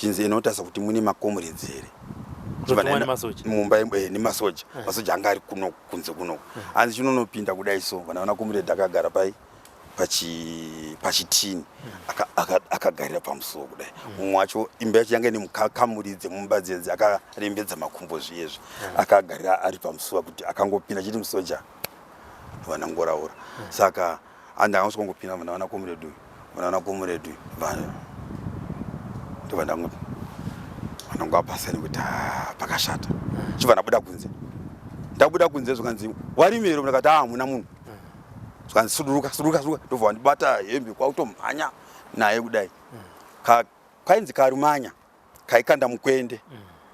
Zvinzi inotarisa kuti mune macomrades here. Mumba nemasoja. Masoja anga ari kuno kunze kuno. Hanzi chinonopinda kudai so vana comrade akagara pai pachitini akagarira pamusuwo kudai. Mumwe wacho imba yacho yanga ine kamuri dzemumba dzedzi akarembedza makumbo zviyezvi. Akagarira ari pamusuwo kuti akangopinda chiti musoja vanangoraura. Saka andakangosvika kungopinda vana comrade uyu, vana comrade vanhu ndobva ndangoti vanonga pasani kuti pakashata. Chibva ndabuda kunze. Ndabuda kunze zvikanzi warimero ndakati hamuna munhu. Zvikanzi suduruka suduruka suduruka ndobva wandibata hembe kwakutomhanya naye kudai. Kainzi karumanya kaikanda mukwende.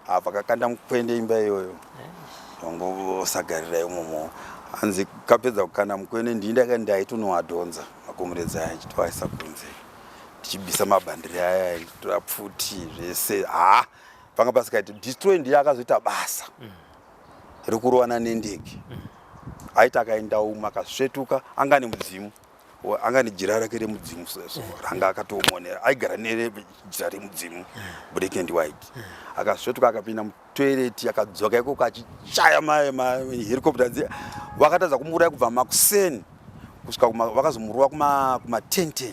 Apa kakanda mukwende imba iyoyo. Wangosagarira imomo. Hanzi kapedza kukanda mukwende ndini ndaka ndaitonoadhonza makomuredzi aya ndichitoaisa kunze. Tichibvisa mabhandiri aya ndichitora pfuti zvese. Panga pasikaiti destroy ndiye akazoita basa rekurowana nendege. Aiti akaenda umu akasvetuka anga ane mudzimu. Anga ane jira rake remudzimu so ranga akatomonera. Aigara nejira remudzimu black and white. Akasvetuka akapinda mutoilet akadzoka ikoko achichaya mahelicopter dzi vakatadza kumuuraya kubva makuseni kusvika vakazomurova kuma 10:10.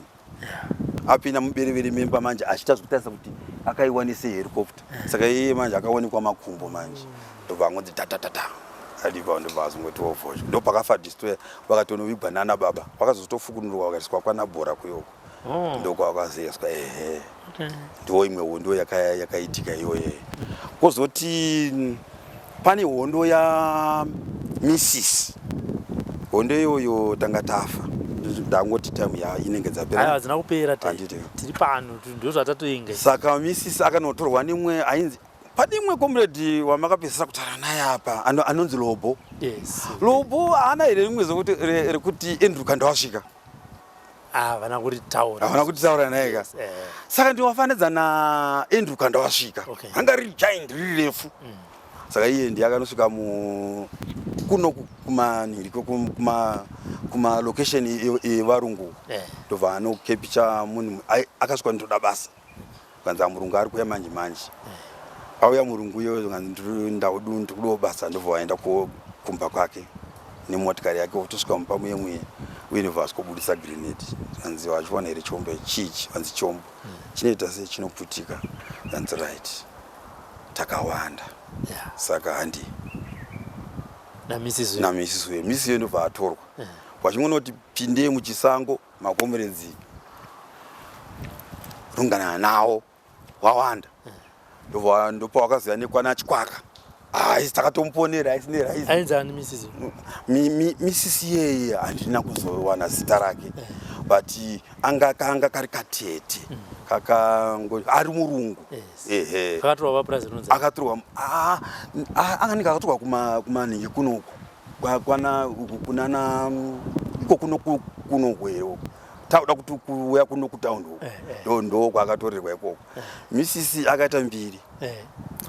Apinda muberevere memba manje achiita zvekutarisa kuti akaiwanise helicopter. Saka iye manje akaonekwa makumbo manje. Ndobva angonzi ta ta ta ta. Adipa ndobva azongoti ovhozho. Ndopakafa destroyer vakatonovigwa nana baba. Vakazotofukunurwa vakaiswa kwana bhora kuyoko. Ndokwakazoiswa ehe. Ndiwo imwe hondo yakaitika iyoyo. Kozoti pane hondo ya Mrs. Hondo iyoyo tanga tafa. Ndangoti time ya inenge dzapera. Aiwa hadzina kupera tiri pano ndo zvatatoinga. Saka Mrs akanotorwa nemwe ainzi pane imwe comrade wamakapedzisa kutaura naye apa anonzi Lobo. Yes. Lobo haana here rimwe zvokuti rekuti Andrew Kanda wasvika? Havana kutitaura. Havana kutitaura naye ka. Yes, Saka ndiwafanidza na Andrew Kanda wasvika. Okay. Anga riri giant riri refu. Saka iye ndiye akanosvika kuno kumanhiriko kuma location yevarungu. Ndobva anokepicha munhu akasvika ndoda basa. Kanzi murungu ari kuuya manje manje. Auya murungu iyoyo kanzi ndikudawo basa ndobva waenda kumba kwake nemotikari yake otosvika mumba muye muye uye ndobva asvikobudisa grenade. Kanzi wachiona here chombo chichi kanzi chombo chinoita sei chinoputika. Kanzi right takawanda. Saka handi Na Mrs. Na Mrs. uyo. Mrs. uyo ndobva atorwa. Wachingonoti pindei muchisango makomuredzi rungana nawo wawanda. Ndopawakaziva nekwana Chikwaka. Haisi takatomuponera haisi neraisi. Ainzi ani misisi? Misisi yeye handina kuzowana zita rake. But anga kanga kari katete. Kakango ari murungu. Ehe. Akatorwa papurazi rinonzi. Akatorwa ah anga akatorwa kuma kumanhingi kunoku. Kwana kunana iko kuno kuno kwero. Takuda kuti kuuya kuno kutown uku. Ndo ndo kwakatorerwa ikoko. Misisi akaita mbiri.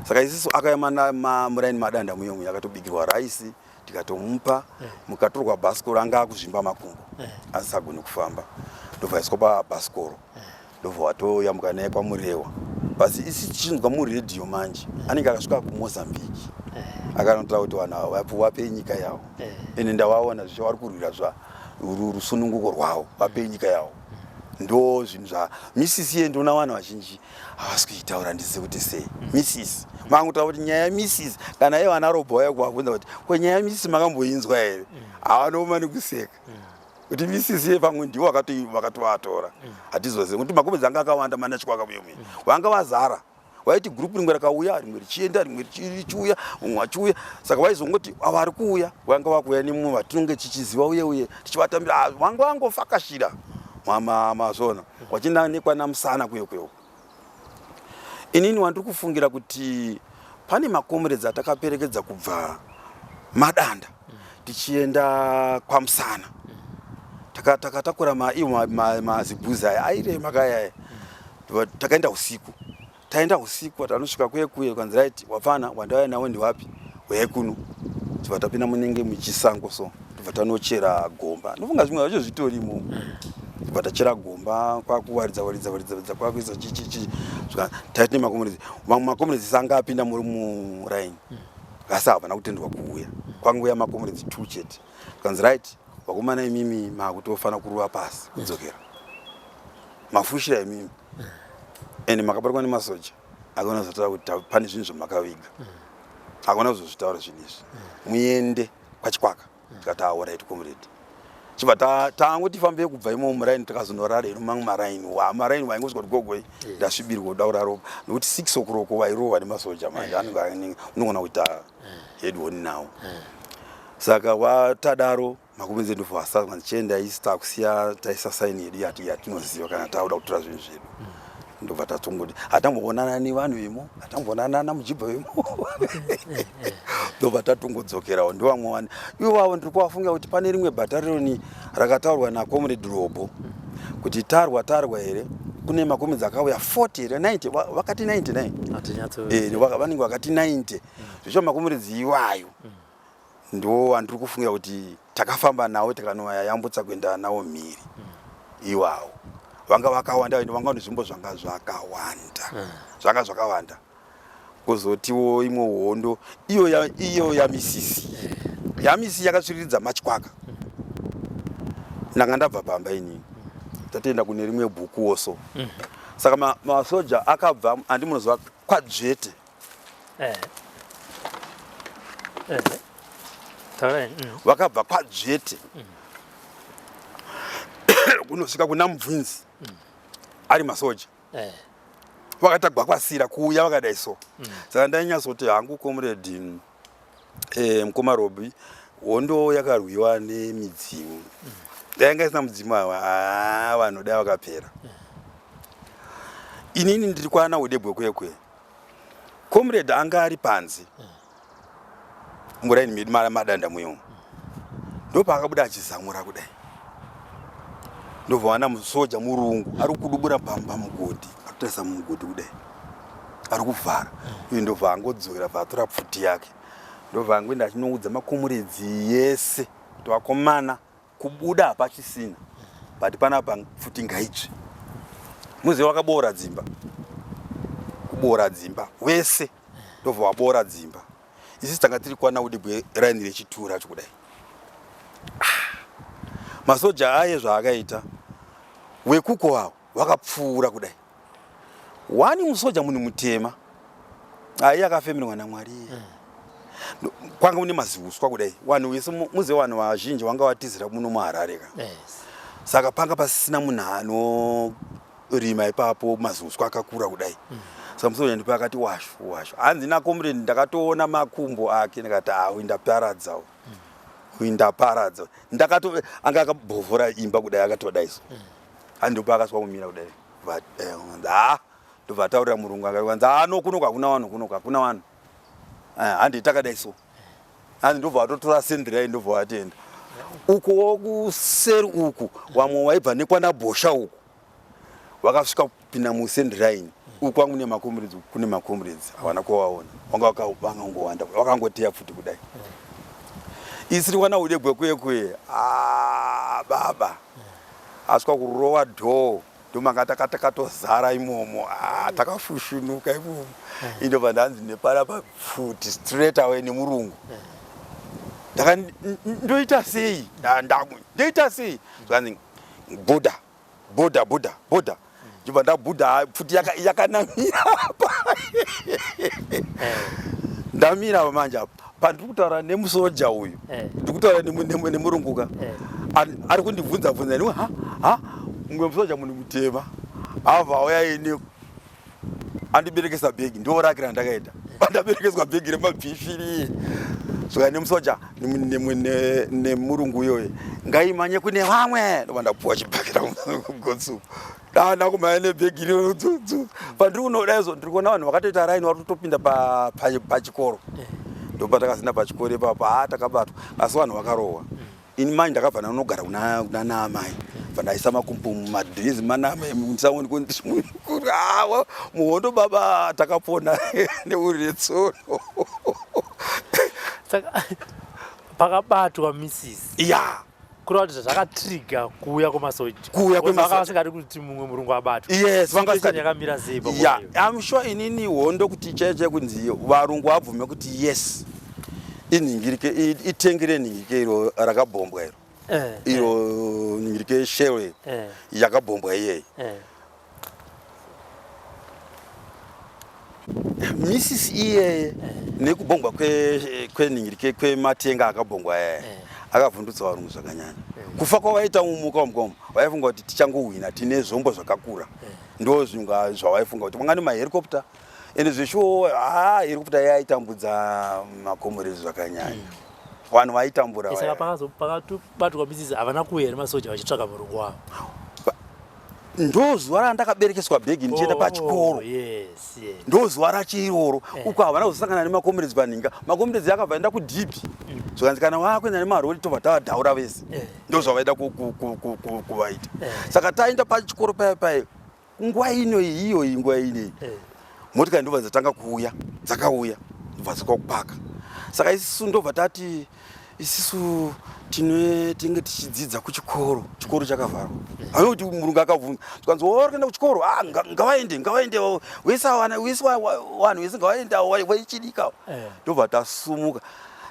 Saka isisu akauya muraini madanda muyo muyo akatobikirwa rice tikatomupa mukatorwa bhasikoro anga akuzvimba makumbo asisagoni kufamba ndobva aiswa pabhasikoro ndobva watoyambuka naye kwaMurewa basi isi tichinzwa muredhiyo manje anenge akasvika kuMozambique akanotaura kuti vanhu ava vape nyika yavo ende ndavaona zvicha vari kurwira zva rusununguko rwavo vape nyika yavo ndo zvinhu zva misisi ye ndona vanhu vazhinji havasi kuitaura ndizive kuti sei misisi mangotaura kuti nyaya yamisisi kana iye vana robha vaya kuvabvunza kuti ko nyaya yamisisi makamboinzwa here havanooma nekuseka kuti misisi ye pamwe ndiwo vakatovatora hatizozivi kuti makomedzi anga akawanda mana Chikwaka muye muye vanga vazara waiti gurupu rimwe rakauya rimwe richienda rimwe richiuya mumwe achiuya saka vaizongoti ava ari kuuya vanga vakuuya nemumwe vatinonge tichiziva uye uye tichivatambira vanga vangofakashira mazvona wachienda nekwana Musana kuyo kuyo. Inini wandiri kufungira kuti pane makomuredzi atakaperekedza kubva Madanda tichienda kwaMusana takatakura iwo mazibhuzi aya airema kaya takaenda usiku taenda usiku tanosvika kuye kuye kwanzi right wapfana wandauya nawo ndiwapi uyai kuno tibva tapinda munenge muchisango so tibva tanochera gomba ndofunga zvimwe zvacho zvitorimo tibva tachera gomba kwakuwaridza waridza waridza waridza kwakuisa chichichi taiti nemakomuredzi mamwe makomuredzi sanga apinda muri muraini asi havana kutenderwa kuuya kwangouya makomuredzi 2 chete kanzi right vakomana imimi makutofanira kurova pasi kudzokera mafushira imimi ende makabatwa nemasoja akaona zotaura kuti pane zvinhu zvamakaviga akaona kuzozvitaura zvinhu izvi muende kwaChikwaka tikati alright comrade chibva tangoti fambei kubva imomo muraini takazonorara ino mamwe maraini wa maraini waingosvika kuti gogoi ndasvibirwa kuda kurara nokuti 6 o'clock wairohwa nemasoja manje anenge unogona kuita head on nawo saka watadaro makumedzi edu vasa chienda isi takusiya taisa saini yedu yatinoziva kana takuda kutora zvinhu zvedu ndobva tatongoti hatamboonana nevanhu vemo hatamboonana namujibha vemo ndobva tatongodzokerawo ndovamwe vani ivavo ndiri kuvafunga kuti pane rimwe bhatariyoni rakataurwa nacomrade Robo kuti tarwa tarwa here kune makomedzi akauya 40 here 90 vakati 99 vanenge vakati 90 zvicho makomuredzi iwayo ndo wandiri kufungira kuti takafamba nawo tikanoyambutsa kuenda nawo mhiri iwawo vanga vakawanda ende vanga nezvimbo zvanga zvakawanda zvanga zvakawanda kuzotiwo imwe hondo iyo iyo yamisisi yamisisi yakatsviriridza maChikwaka ndanga ndabva pamba inini tatoenda kune rimwe bhukuwo so saka masoja akabva handi munoziva kwaDzvete Vakabva kwaDzvete kunosvika kuna Mubvunzi ari masoja vakatagwakwasira kuuya vakadai so saka ndainyatsoti hangu comrade mukoma Robi hondo yakarwiwa nemidzimu dai isina mudzimu ava aa vanhu dai vakapera inini ndiri kwana Udebwe kwekwe comrade anga ari panze muraini medu madanda muyo ndopaakabuda achizamura kudai ndobva wana musoja murungu ari kudubura pamugodhi akutarisa mumugodhi kudai ari kuvhara uye ndobva angodzokera bva atora pfuti yake ndobva angoenda achinoudza makomuredzi yese kuti vakomana kubuda hapachisina but panapa pfuti ngaitsve muziva wakaboora dzimba kuboora dzimba wese ndobva waboora dzimba isisi tanga tiri kwana Udibwe raini rechitu racho kudai masoja aye zvaakaita wekuko avo vakapfuura kudai wani musoja munhu mutema aiye akafemerwa naMwari. Kwanga kune maziuswa kudai. Vanhu vese muze vanhu vazhinji vanga vatizira muno muHarare ka. Yes. Saka panga pasisina munhu anorima ipapo maziuswa akakura kudai. Saka musoja ndipo akati washu washu. Hanzi nakomrade ndakatoona makumbo ake ndikati ah uyu ndaparadza uyu. Uyu ndaparadza. Ndakato anga akabhovhora imba kudai akatodai so. Hanzi ndipo akaswa kumira kudai. Eh, ah ndobva ataurira murungu akakanzi ah no kuno hakuna vanhu kuno hakuna vanhu. Eh, handi takadai so. Hanzi ndobva vatotora sendirai ndobva vatenda. Uko kuseri uku vamwe vaibva nekwana Bosha uku vakasvika kupinda musendiraini uku kwangu nemakomredzi kune makomredzi havana kuvaona vanga vakangowanda vakangoteya pfuti kudai isiri kwana ude gwekuye kuye ah, baba asvika kurova dhoo ndomanga takatozara imomo ah, takafushunuka imomo indobva ndanzi nepara pfuti straight away nemurungu ndaka ndoita sei ndoita sei zvanzi buda buda buda buda ndibva ndabuda pfuti yakanamira apa ndamira apa manje apa pandiri kutaura nemusoja uyu eh. ndiri kutaura nemurunguka eh. ari kundibvunza bvunza ini ha ha mumwe musoja munhu mutema abva auya ini andiberekesa bhegi ndiwo rake randakaita pandaberekeswa bhegi remabhifiri zvika nemusoja nemurungu uyoyo ngaimanye kune vamwe ndobva ndapuwa chibhakira kugotsu dana kumhanya nebhegi riro dzudzu pandiri kunoda izvo ndiri kuona vanhu vakatoita raini vari kutopinda pachikoro eh. ndopatakazinda pachikoro ipapo haa takabatwa asi vanhu vakarohwa ini manje ndakabva ndanogara kuna naamai bva ndaisa makumbo mumadhirezi manamai ndisaoni awa muhondo baba takapona neuri retsono saka pakabatwa misisi ya kureva kuti zvakatriga kuuya kwemasoja kuuya kwemasoja vasingadi kuti mumwe murungu abatwe yes vanga vasingadi yakamira sei ya i'm sure inini hondo kuti chaiyo chaiyo kunzi varungu vabvume kuti yes inhingirike itenge renhingirike iro rakabhombwa iro eh, iro eh. nhingirike shell eh. yakabhombwa iyeyi eh. Mrs iyeye eh. nekubhombwa kwenhingirike kwematenga akabhombwa yaya eh. akavhundutsa varungu zvakanyanya eh. kufa kwavaita mumuka wamukoma vaifunga kuti tichangohwina tine zvombo zvakakura ndo zvinga zvavaifunga kuti vanga nemahelicopter ende zveshuwo haa helicopter yaitambudza makomorezi zvakanyanya mm. Vanhu vaitambura saka pakatobatwa misisi havana kuuya here masoja vachitsvaga murungu wavo ndo zuva randakaberekeswa bhegi ndichienda oh, pachikoro yes, yes. ndo zuva racho iroro eh. Uko havana kuzosangana nemakomuredzi panhinga makomuredzi akabva enda kudhipi mm. Zvikanzi kana vakuenda nemarori tobva tavadhaura vese eh. Ndo zvavaida kuvaita eh. Saka taenda pachikoro paya paya nguva ino iyi iyoyi nguva ino iyi eh. Motikari ndobva dzatanga kuuya dzakauya ndobva dzakakupaka saka isisu ndobva tati isisu tine tinge tichidzidza kuchikoro chikoro chakavharwa hayo kuti murungu akabvunza tikanzi ori kuenda kuchikoro ah, ngavaende ngavaende wese wese vanhu vese ngavaende vaichidika eh. ndobva tasumuka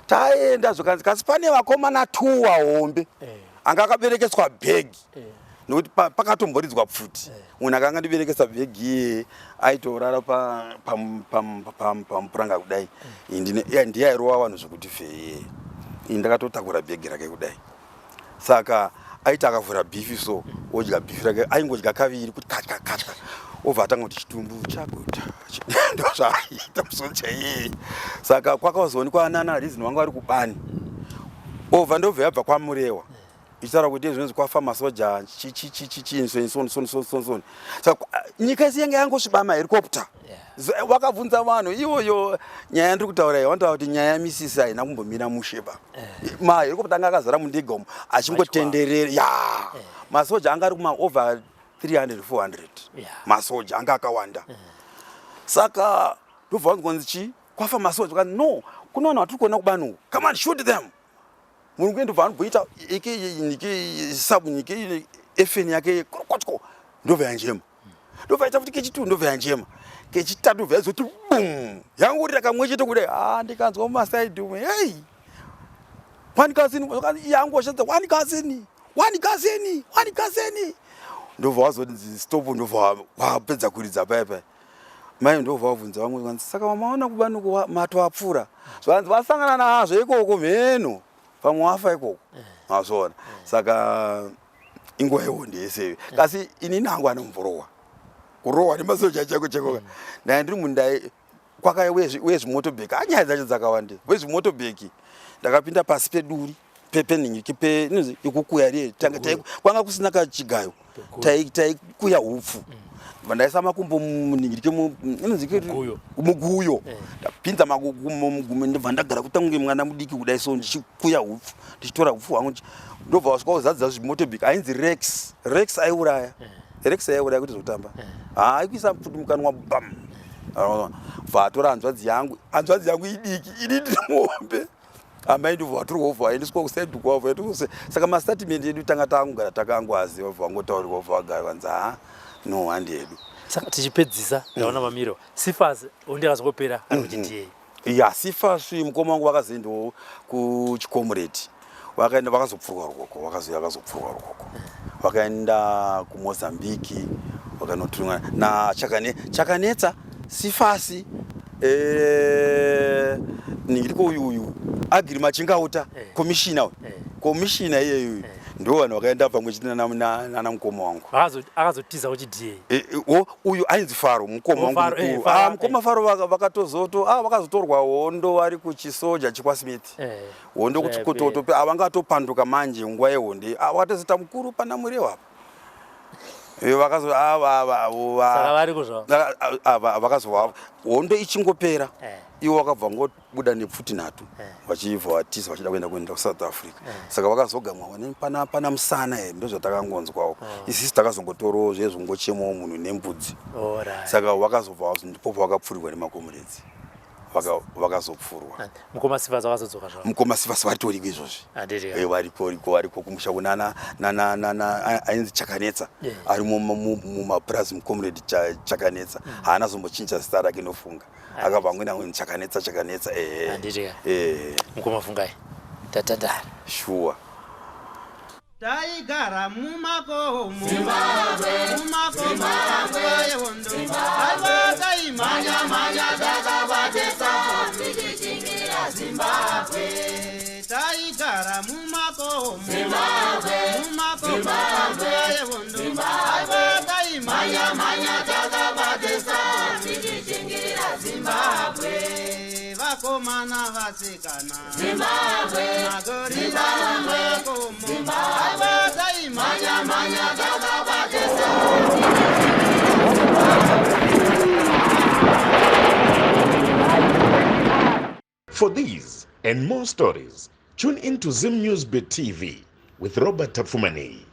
taenda zvikanzi kasi pane vakomana tuwa hombe eh. Anga akaberekeswa bhegi eh. Nokuti pakatomboridzwa pfuti eh. Munhu akanga ndiberekesa bhegi iye aitorara pamupuranga kudai eh. Ndiye airova vanhu zvekuti feye ini ndakatotakura bhegi rake kudai saka aiti akavhura bhifi so odya bhifi rake aingodya kaviri kuti katya katya obva atanga kuti chitumbu chaguta ndozvaaita musoja iyeye saka kwakazoonekwa anana reason vanga vari kubani Ova ndobva yabva kwaMurewa ichitaura kuti zvinonzi kwafa masoja chichichichichinsonsonsonsonsonsoni saka nyika yese yange yangosviba maherikopta wakabvunza vanhu iyoyo nyaya yandiri kutaura iyi vanotaura kuti nyaya yamisisi haina kumbomira mushe ba eh. maherikopta anga akazara mundege umu achingotenderera ya eh. Masoja anga ari kuma over 300 400 masoja anga akawanda eh. Saka ndobva vanzi kwanzi chii kwafa masoja vakati no kune vanhu vatiri kuona kubani uku come on shoot them murungu ndobva anogoita ike nike sabu nike efeni yake korokotko ndobva yanjema ndobva yaita futi kechitu ndobva yanjema kechitatu ndobva yazoti bum yangorira kamwe chete kudai ah ndikanzwa mumasaidi umwe hey one cousin yangoshandisa one cousin one cousin one cousin ndobva wazoti stop ndobva wapedza kuridza paya paya. Mai ndobva vabvunza vamwe vanzi saka maona kubani uko mato apfuura, zvanzi vasangana nazvo ikoko mheno pamwe wafa ikoko, mazviona. Saka inguva yehondo yese iyo, kasi ini nangu anomborohwa kurohwa nemasoja chako chako. Ndai ndiri mundai kwakaya wezvimotobheki, anyaya dzacho dzakawanda. Wezvimotobheki ndakapinda pasi peduri pepenhingi pe inonzi ikukuya riye tanga kwanga kusina kachigayo, taikuya hupfu. Bva ndaisa makumbo munhingirike inonzi Muguyo. Muguyo. Ndapinza makumbo mugumo, ndobva ndagara kuita kunge mwana mudiki kudai so, ndichikuya hupfu, ndichitora hupfu hwangu, ndobva wasvika kuzadza zvimotobheki. Ainzi Rex. Rex aiuraya, Rex aiuraya kuti zvokutamba, haaikuisa pfuti mukanwa, bam, bva atora hanzvadzi yangu. Hanzvadzi yangu idiki, ini ndiri muhombe. Amai ndobva vatorwa, ubva vaendeswa kuside kwavo. Saka mastatement edu tanga tangogara takangoaziva, bva vangotaurirwa, bva vagara vanzi ha no, handi yedu. Saka tichipedzisa, ndaona mamiro Sifas hondo yakazongopera ari kuGDA. Ya, Sifasi mukoma wangu vakazoendawo kuchikomureti, vakaenda vakazopfurwa ruoko, vakazouya vakazopfurwa ruoko, vakaenda kuMozambiki vakanotumwa na Chakanetsa, Sifasi, ningiriko uyu uyu Agiri Machingauta, komishina uyu, komishina iyeyu uyu, ndo vanhu vakaenda pamwe chete nana mukoma wangu. Akazotiza kuGDA. Uyu ainzi Faro, mukoma Oh, wangu Faro, mukuru. Faro, Ah, mukoma Faro vakatozoto vakazotorwa hondo vari kuchisoja chikwaSmith. Hondo kuti kutoto avangatopanduka manje nguva yehondo iyi. Ah, vakatozoita mukuru pana Murewa apa. Vakazo Saka variko zvavo. Vakazova hondo ichingopera, ivo vakabva ngobuda nepfuti nhatu, vachibva vatiza vachida kuenda kuSouth Africa. Saka vakazogamwa pana musana here, ndozvatakangonzwawo. Isisi takazongotorawo zvezvongochemawo munhu nembudzi. Saka vakazobva ndipo pavakapfurirwa nemakomuredzi, vakazopfurwa. Ah, mukoma Sifasi vakazodzoka zvavo. Mukoma Sifasi varitoriko izvozvi. Handiti? Variko riko, variko kumusha kunana nana ainzi Chakanetsa. Ari mumapurazi, mucomrade Chakanetsa. Haana zombochinja zita rake, nofunga akabva angwena angweni Chakanetsa, Chakanetsa, ehe. Handiti? Mukoma Fungai, tatandara. Shuwa. Taigara mumakomo, mumakomo nguva yehondo, aiwa taimhanya mhanya takabatesa tichichingira Zimbabwe. Taigara mumakomo, mumakomo nguva yehondo, aiwa taimhanya mhanya takabatesa tichichingira Zimbabwe. Vakomana, vasikana, magorira mumakomo, aiwa taimhanya mhanya takabatesa. For these and more stories, tune in to Zim News Bit TV with Robert Tafumani.